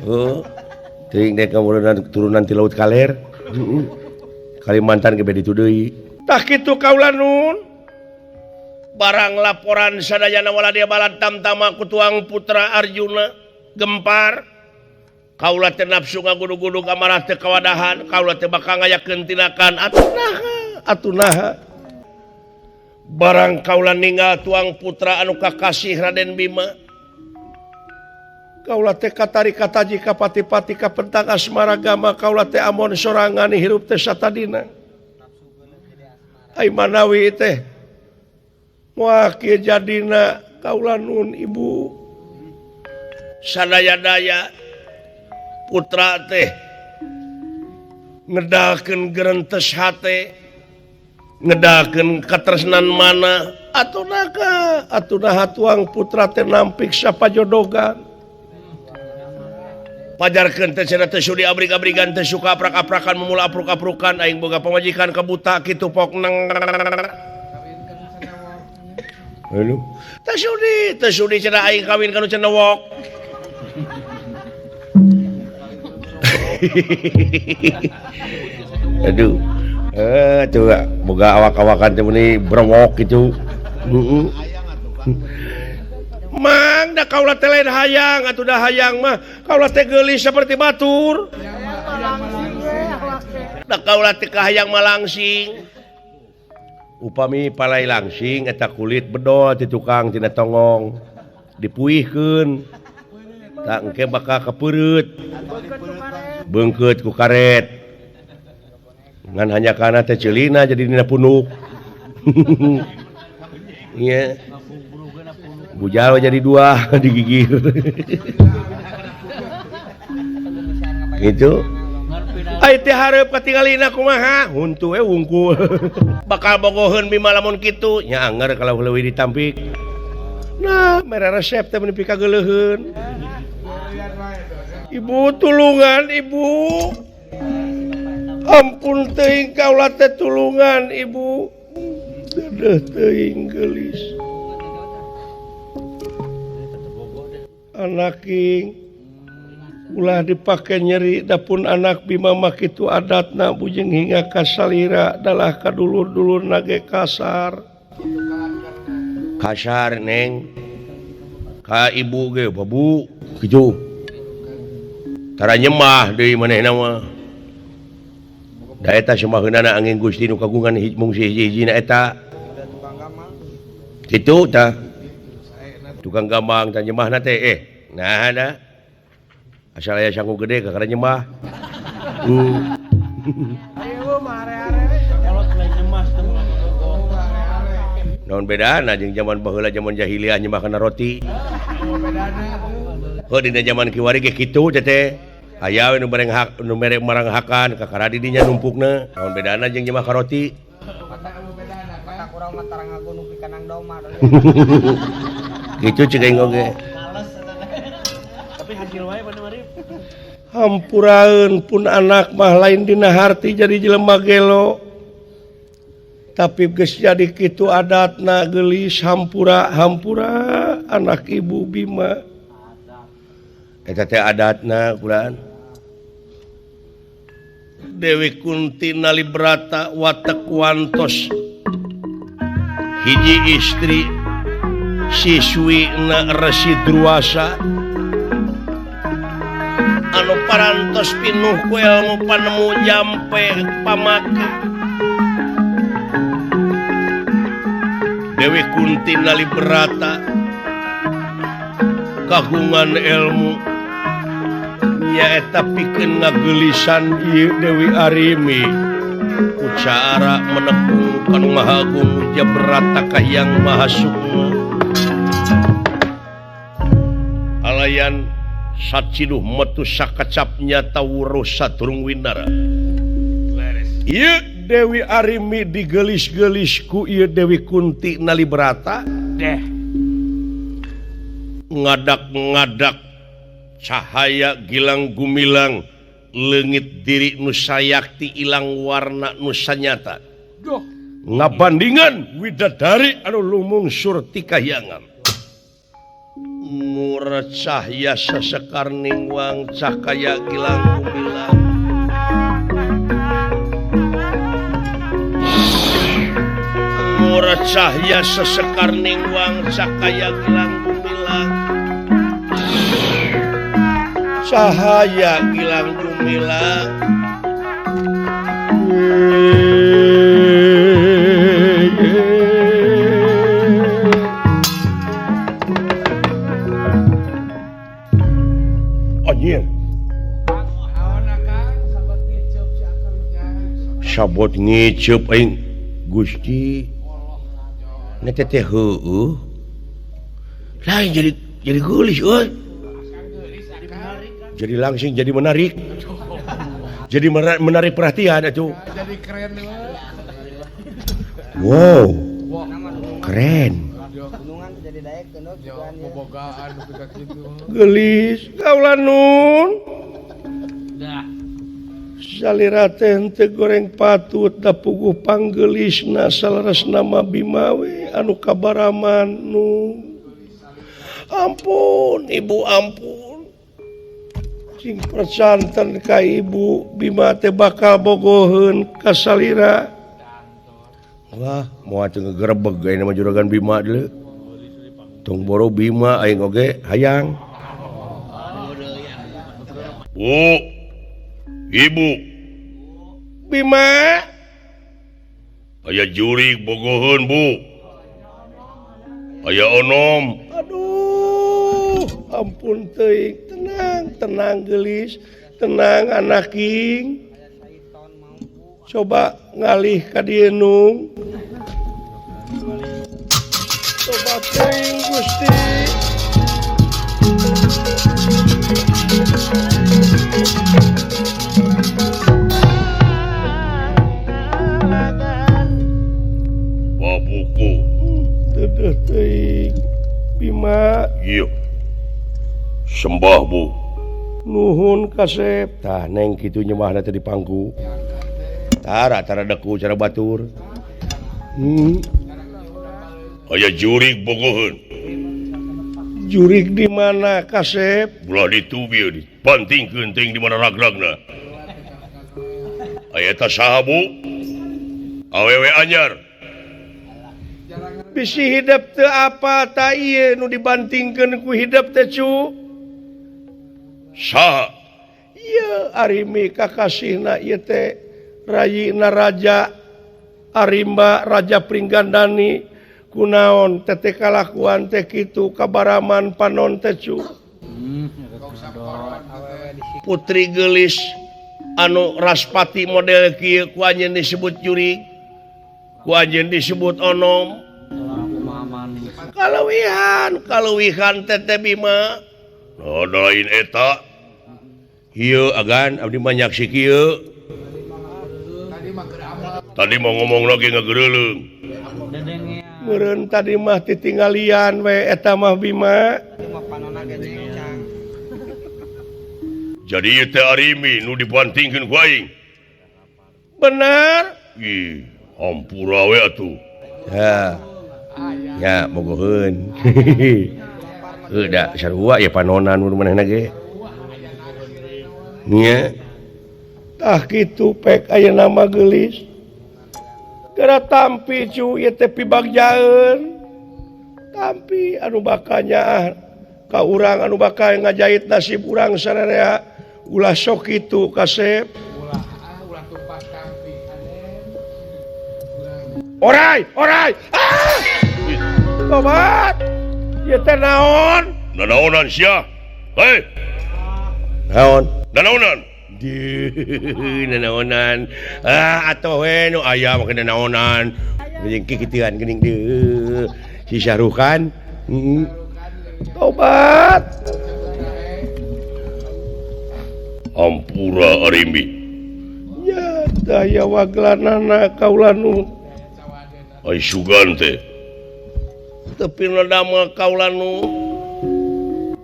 Oh. Teuing dek turunan ti laut kaler. Kalimantan ge ditu deui. Tah kitu kaula nun. Barang laporan sadayana wala dia balat tamtama ku tuang putra Arjuna gempar. Kaula teh nafsu ngagudug-gudug amarah teh kawadahan, kaula teh bakal ngayakeun tindakan atuh naha, atuh naha. Barang kaula ninggal tuang putra anu kakasih Raden Bima. Kaula teh katari kataji kapati-pati kapentang asmara gama kaula teh amon sorangan hirup teh satadina. Ai manawi teh moal kieu jadina kaula nun ibu. Sadaya-daya putra teh ngedalkeun gerentes hate, ngedalkeun katresnan mana atuh naha atuh naha tuang putra teh nampik sapajodogan. Pajarkeun teh cenah teh sudi abrig-abrigan teh suka aprak-aprakan memula apruk-aprukan aing boga pamajikan kabuta kitu pok neng. Heuh. Teh sudi cenah aing kawin ka nu cenewok. Aduh. Tuh boga awak-awakan teh meuni brewok kitu. Heeh. Mang da kaula teh lain hayang atuh da hayang mah kaula teh geulis seperti batur. Da kaula teh kahayang malangsing. Upami palai langsing eta kulit bedol ti tukang tina tongong dipuihkeun. Tah engke bakal kepeureut. Beungkeut ku karet. Ngan hanya kana teh ceulina jadi dina punuk. Iya. Bujal jadi dua digigir. Gitu. Ai teh hareup katingalina kumaha? Huntu we wungkul. Bakal bogoheun Bima lamun kitu. Nya anger kalau leuwih ditampik. Nah, mere resep teh meuni pikageuleuheun. Ibu tulungan ibu. Ampun teuing kaula teh tulungan ibu. Dedeuh teuing geulis. Anak king ulah dipake nyeri dapun anak Bima mah kitu adatna bujeng hingga ka salira dalah ka dulur-dulurna ge kasar. Kasar neng. Ka ibu ge babu kitu. Tara nyemah deui manehna mah. Da eta semaheunana angin Gusti nu kagungan mung hiji-hijina eta. Kitu tah. Tukang gambang tah nyemahna teh nah da. Asal aya sangu gede kakara nyemah. Naon bedana jeung zaman baheula zaman jahiliyah nyemah kana roti. Heuh dina zaman kiwari ge kitu teh. Aya we nu bareng hak nu mere marang hakan kakara di dinya numpukna. Naon bedana jeung nyemah ka roti. Kitu cek aing oge. Hampuraeun pun anak mah lain dina harti jadi jelema gelo. Tapi geus jadi kitu adatna geulis hampura hampura anak ibu Bima. Eta teh adatna kulaan. Dewi Kunti Nalibrata watek wantos hiji istri siswi na Resi Druasa anu parantos pinuh ku ilmu panemu jampe pamake. Dewi Kunti Nalibrata kagungan ilmu nyaeta pikeun ngageulisan ieu Dewi Arimi ku cara menepung kanu Maha Agung Jabrata Kahiyang Maha Sukma. Alayan saciduh metu sakacap nyata wuruh sadurung winara. Ieu Dewi Arimi digelis-gelis ku ieu Dewi Kunti Nalibrata deh. Ngadak-ngadak cahaya gilang gumilang leungit diri nu sayakti ilang warna nu sanyata. Duh. Ngabandingan widadari anu lumungsur ti kahyangan. Murah cahya sesekar ningwang cahaya gilang gumilang. Murah cahya sesekar ningwang cahaya gilang gumilang. Cahaya gilang gumilang. Anjir. Sabot ngiceup aing Gusti. Na teh heueuh. Lain jadi geulis euy. Jadi langsung jadi menarik. Jadi menarik perhatian atuh. Jadi keren. Wow. Keren. Geulis kaula nun. Salira teh henteu goreng patut da puguh panggelisna saleresna mah Bima we anu kabaraman nu. Ampun ibu ampun. Cing percanten ka ibu Bima teh bakal bogoheun ka salira. Wah, moal teu ngegerebeg ayeuna mah juragan Bima deuleu. Tong boro Bima aing oge hayang. Bu. Ibu. Bima. Aya jurig bogoheun, Bu. Aya onom. Aduh, ampun teuing, tenang, tenang geulis, tenang anak king. Coba ngalih ka dieu nung. Coba teuing Gusti. Bima. Ieu. Sembah Bu. Nuhun kasep. Tah neng kitu nyembahna teh di pangku. Tara tara deku cara batur. Aya jurig bogoheun. Jurig di mana kasep? Ulah ditu bieu dipantingkeun teuing di mana ragragna. Aya eta saha Bu? Awewe anyar. Bisi hidep teu apa ta ieu nu dibantingkeun ku hidep teh cu? Saha? Ieu Arimi kakasihna ieu teh rayina raja Arimba Raja Pringgandani kunaon teh kalakuan teh kitu kabaraman panon teh cu. Putri geulis anu raspati model kieu ku anjeun disebut jurig, ku anjeun disebut onom. Kaleuwihan, kaleuwihan teh teh Bima. Oh, lain eta. Ieu agan abdi mah nyaksi kieu. Tadi mau ngomong lagi ngagereuleung. Meureun tadi mah titinggalian we eta mah Bima. Jadi ieu teh Arimi nu dibantingkeun ku aing. Benar? Ih, hampura we atuh. Ya. Ya, bogoheun. Heuh da sarua ya panonan nu manehna ge. Nya. Tah kitu pek ayeuna mah geulis. Geura tampi cu ieu teh pibagjaeun. Tampi anu bakal nyaah ka urang anu bakal ngajait nasib urang sararea ulah sok kitu kasep. Ulah tumpas tampi aneh. Orai, orai. Ah! Tobat. Ieu teh naon? Nanaonan sia. Hei. Naon? Nanaonan. Deuh, nanaonan. Ah, atuh we nu aya make nanaonan. Jeung kikituan geuning deuh. Si Syarukan. Heeh. Tobat. Ampura Arimi. Ya, daya waglanana kaula nu. Ai sugan teh. Tepi damel kaula nu.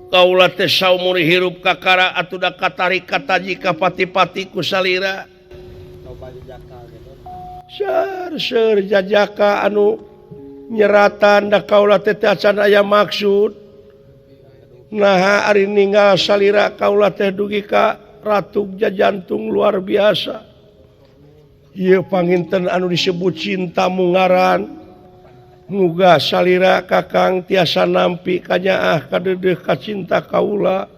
Kaula teh saumur hirup kakara atuh da katarik kataji ka pati-pati ku salira. Seur-seur jajaka anu nyeratan da kaula teh teu acan aya maksud. Naha ari ninggal salira kaula teh dugi ka ratug jajantung luar biasa. Ieu panginten anu disebut cinta mungaran. Muga salira kakang tiasa nampi kanyaah kadeudeuh ka cinta kaula.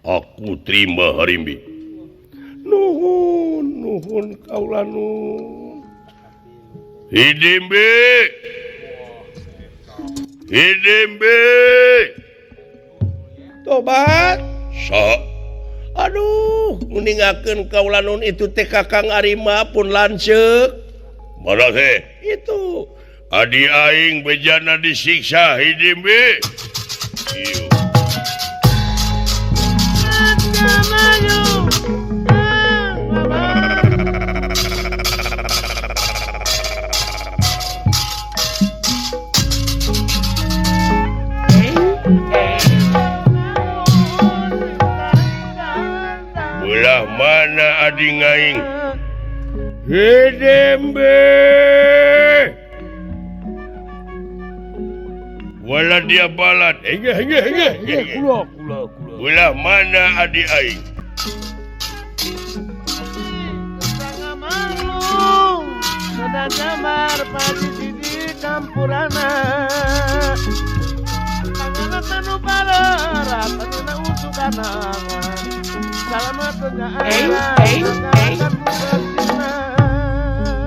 Aku terima Harimbi. Nuhun, nuhun kaula nun. Hidimbi. Hidimbi. Tobat. Sa. Aduh, meningakeun kaula nun itu teh Kakang Arima pun lanceuk. Mana teh? Itu. Adi aing bejana disiksa Hidimbi. Ieu. Belah mana adi aing? Hidimbi. Wala dia balat. Kula. Belah mana adi aing?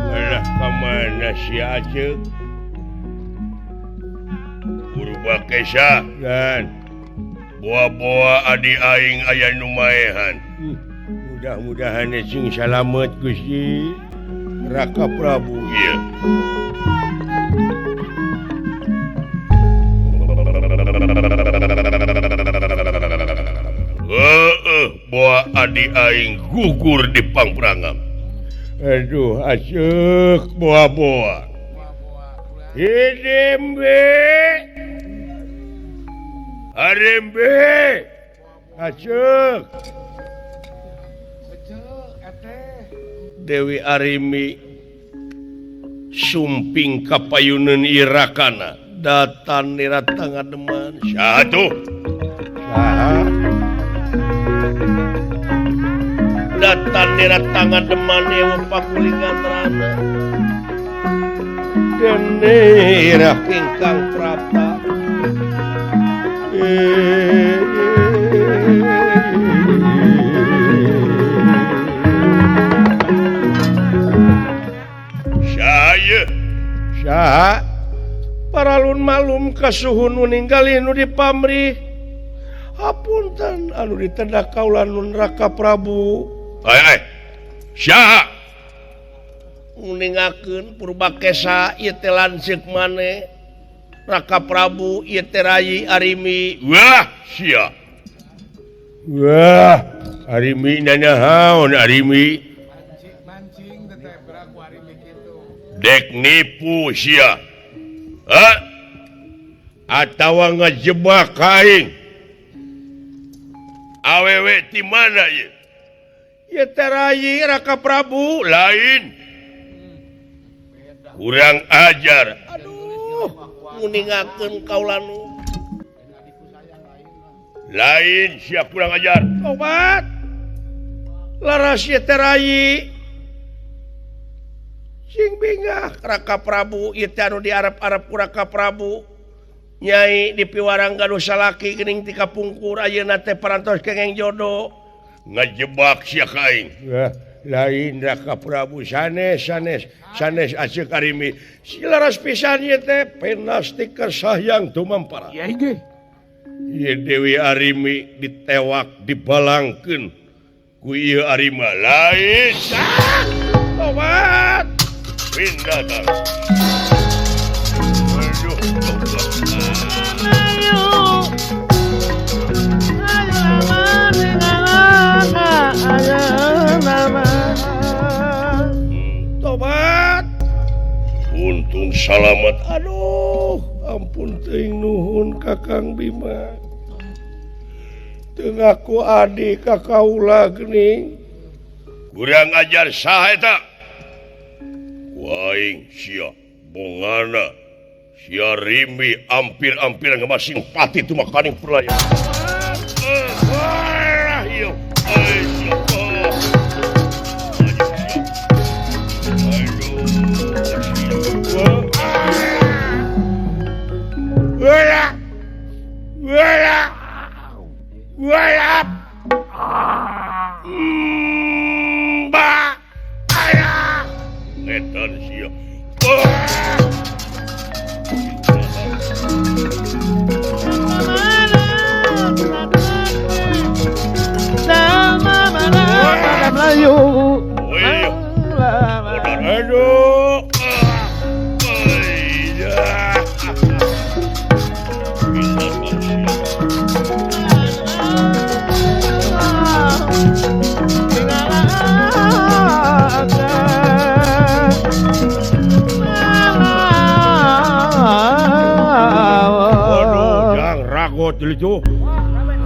Belah kemana si Acek? Purba Kesa kan boa-boa adi aing aya nu maehan. Mudah-mudahan sing salamet Gusti Raka Prabu. Ieu. Heeh, boa adi aing gugur di pangprangan. Aduh, asyik boa-boa. Hidimbi. Arimbi aceuk Dewi Arimi sumping kapayuneun irakana datan nira tangademan saha tuh saha datan nira tangademan ewa pakulingan rana dene ira ingkang prapta Saha paralun malum kasuhun nu ninggali nu dipamrih hapunten anu ditendak kaula nun Raka Prabu ai saha nguningakeun Purbakesa ieu teh lanceuk maneh Raka Prabu ieu teh Rayi Arimi wah sia wah Arimi nanahaon Arimi dek nipu sia atawa ngejebak aing awewe ti mana ieu ieu teh Rayi Raka Prabu lain kurang ajar aduh nguningakeun kaula nu lain sia kurang ajar tobat laras ieu teh Rayi sing bingah Raka Prabu ieu teh anu diarep-arep ku Raka Prabu nyai dipiwarang gaduh salaki geuning ti kapungkur ayeuna teh parantos kengeng jodoh ngajebak sia ka aing lain Raka Prabu sanes sanes sanes aceuk Arimi silaras pisan ieu teh penasti kersahyang tumampara ieu Dewi Arimi ditewak dibalangkeun ku ieu Arima lain tobat pindah tang. Aduh, tobat. Untung salamat. Aduh, ampun teuing nuhun Kakang Bima. Teu ngaku adi ka kaula geuning. Kurang ajar saha eta? Aing sia bongana sia Rimi ampir-ampir ngemasing pati tu makaning perlaya.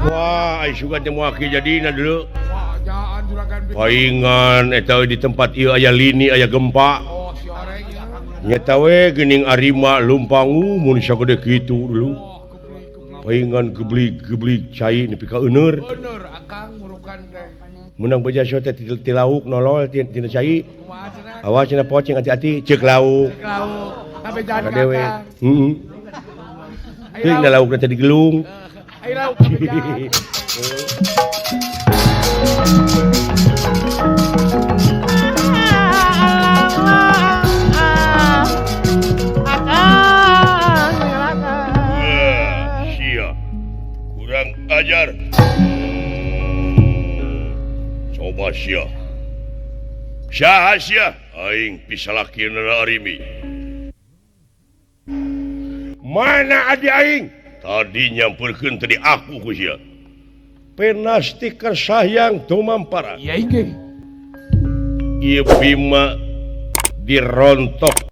Wah, sugan teh moal jadina dulu. Paingan eta di tempat ieu aya lini aya gempa. Nyata we geuning Arima lumpang mun sagede kitu dulu. Paingan geblig-geblig cai nepi ka euneur. Menang beja teh ti lauk nolol tina cai. Awas cenah pocing hati-hati ceuk lauk. Ka dewe. Heeh. Teuing da laukna teh digelung. Sia kurang ajar. Coba sia. Saha sia? Aing pisalakieunana Arimi. Mana adi aing? Tadi nyamperkeun tadi aku ku sia. Penasti kersahyang tumampara. Iya inggih. Ieu Bima dirontok.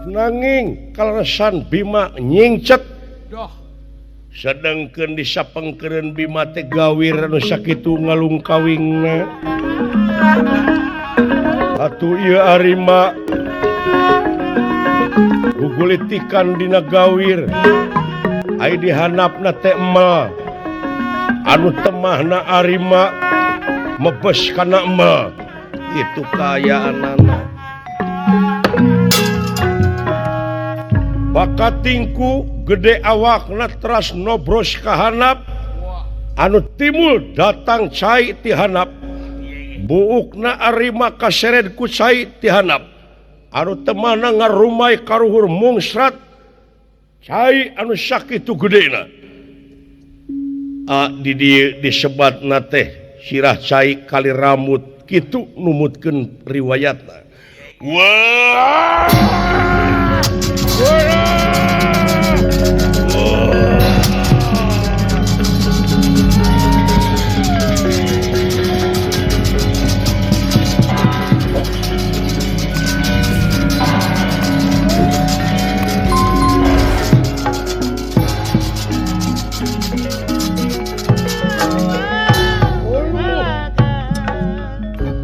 Nanging kaleresan Bima nyingcet. Doh. Sedengkeun disapengkeureun Bima teh gawir anu sakitu ngalungkawingna. Atuh ieu Arima gugulitikan dina gawir. Ai dihanapna teh emel. Anu temahna Arima mebes kana emel. Itu kaayaanana. Bakatingku gede awakna teras nobros kahanap anu timul datang cai ti hanap buukna Arima kaseret ku cai ti hanap anu temana ngarumai karuhur mungsrat cai anu sakitu gedena di dieu disebatna teh sirah cai kali rambut kitu numutkeun riwayatna. Wah!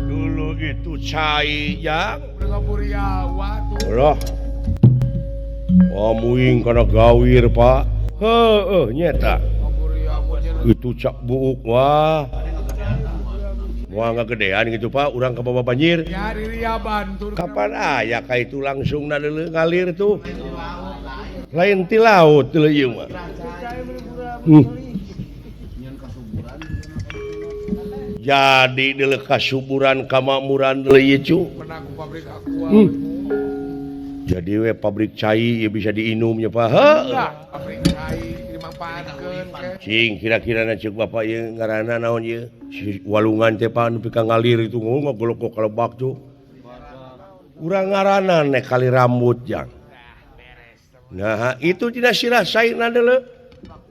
Dulu itu cai yang loh. Oh, muing kana gawir Pak. Heeh nyeta. Itu cak buuk wah. Wah ngagedean gitu Pak, urang ka bawa banjir. Kapan aya ka itu langsung na ngalir tuh. Lain ti laut deuleu ieu mah. Jadi deuleu kasuburan kamakmuran deuleu ieu cu. Jadi we pabrik cai ya bisa diinumnya Pak. Heuh. Pabrik cai dimanfaatkeun ke. Cing kira-kira na ceuk bapak ieu ngaranna naon ieu? Si walungan teh Pak nepi ka ngalir itu ngogolok kalebak tuh. Urang ngaranna nek kali rambut jang. Nah, itu tidak sirah saina deuleu.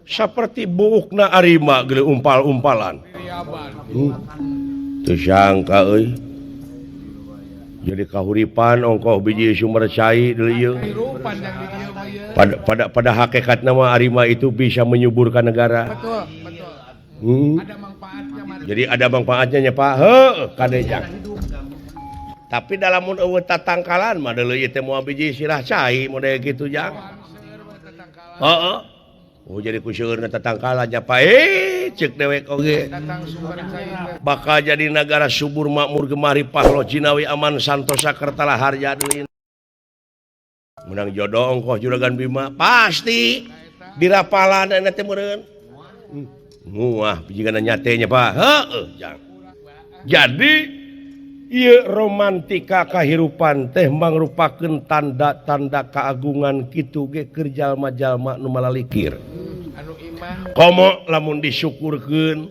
Saperti buukna Arima geuleuh umpal-umpalan. Teu sangka euy. Jadi kahuripan ongkoh biji sumber cai deuleu ieu. Pada hakikatna mah Arima itu bisa menyuburkan negara. Betul, betul. Ada manfaatnya. Jadi ada manfaatnya nya Pak. Heuh, kade jang. Tapi dalam mun eueuh tatangkalan mah deuleu ieu teh moal biji sirah cai model kitu jang. Heeh. Oh jadi ku seueurna tatangkalan nya Pak. Ceuk dewek oge. Bakal jadi negara subur makmur gemah ripah loh jinawi aman santosa kertala harja deui. Menang jodoh ongkoh juragan Bima pasti dirapalan eta teh meureun. Muah jigana nyate nya Pak. Heueuh jang. Jadi ieu romantika kahirupan teh mangrupakeun tanda-tanda keagungan kitu ge keur jalma-jalma nu malalikir. Komo lamun disyukurkeun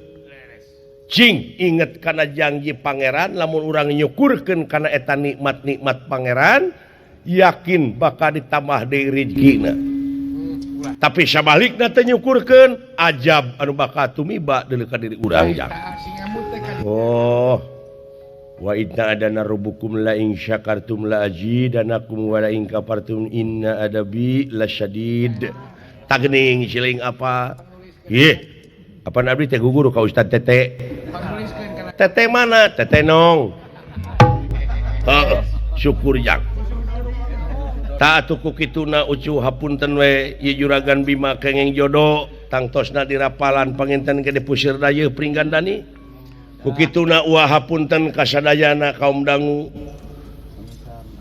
cing inget kana janji pangeran lamun urang nyukurkeun kana eta nikmat-nikmat pangeran yakin bakal ditambah deui rezekina. Tapi sabalikna teh nyukurkeun ajab anu bakal tumiba deuleu ka diri urang jang. Oh. Wa inna adana rabbukum la in syakartum la azidanakum wa la in kafartum inna adabi lasyadid. Tagning siling apa? Ih, apa abdi teh guguru ka Ustad Tete. Tete mana? Tete nong. Heeh, syukur jang. Ta atuh ku kituna ucu hapunten we ieu juragan Bima kenging jodoh tangtosna dirapalan panginten ge dipusir dayeuh Pringgandani. Ku kituna uwa hapunten kasadayana kaum dangu.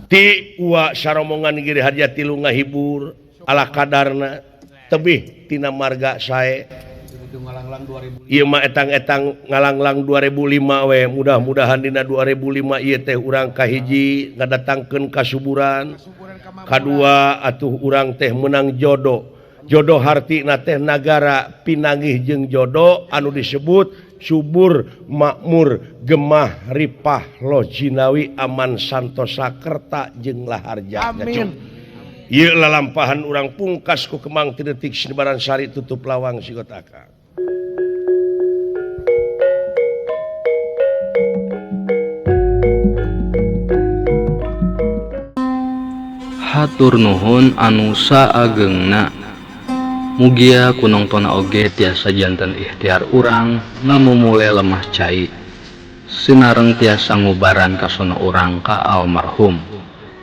Ti uwa saromongan Giri Harja tilu ngahibur ala kadarna tebih tina marga sae. Ieu mah etang-etang ngalanglang 2005 we mudah-mudahan dina 2005 ieu teh urang kahiji ngadatangkeun kasuburan, kadua atuh urang teh menang jodoh. Jodoh hartina teh nagara pinanggih jeung jodoh anu disebut subur makmur gemah ripah loh jinawi aman santosa kerta jeung laharja. Amin. Ieu lalampahan urang pungkas ku Kemang ti detik sinebaran sari tutup lawang sigotaka. Hatur nuhun anu saagengna. Mugia ku nongtonna oge tiasa janten ikhtiar urang ngamumule lemah cai sinareng tiasa ngubaran kasona urang ka almarhum.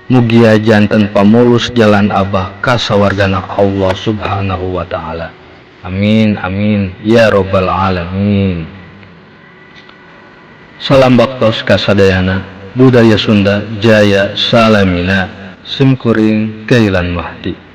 Mugia janten pamulus jalan Abah ka sawargana Allah Subhanahu wa taala. Amin amin ya robbal alamin. Salam baktos kasadayana, budaya Sunda jaya salamina. Simkuring Kailan Mahdi.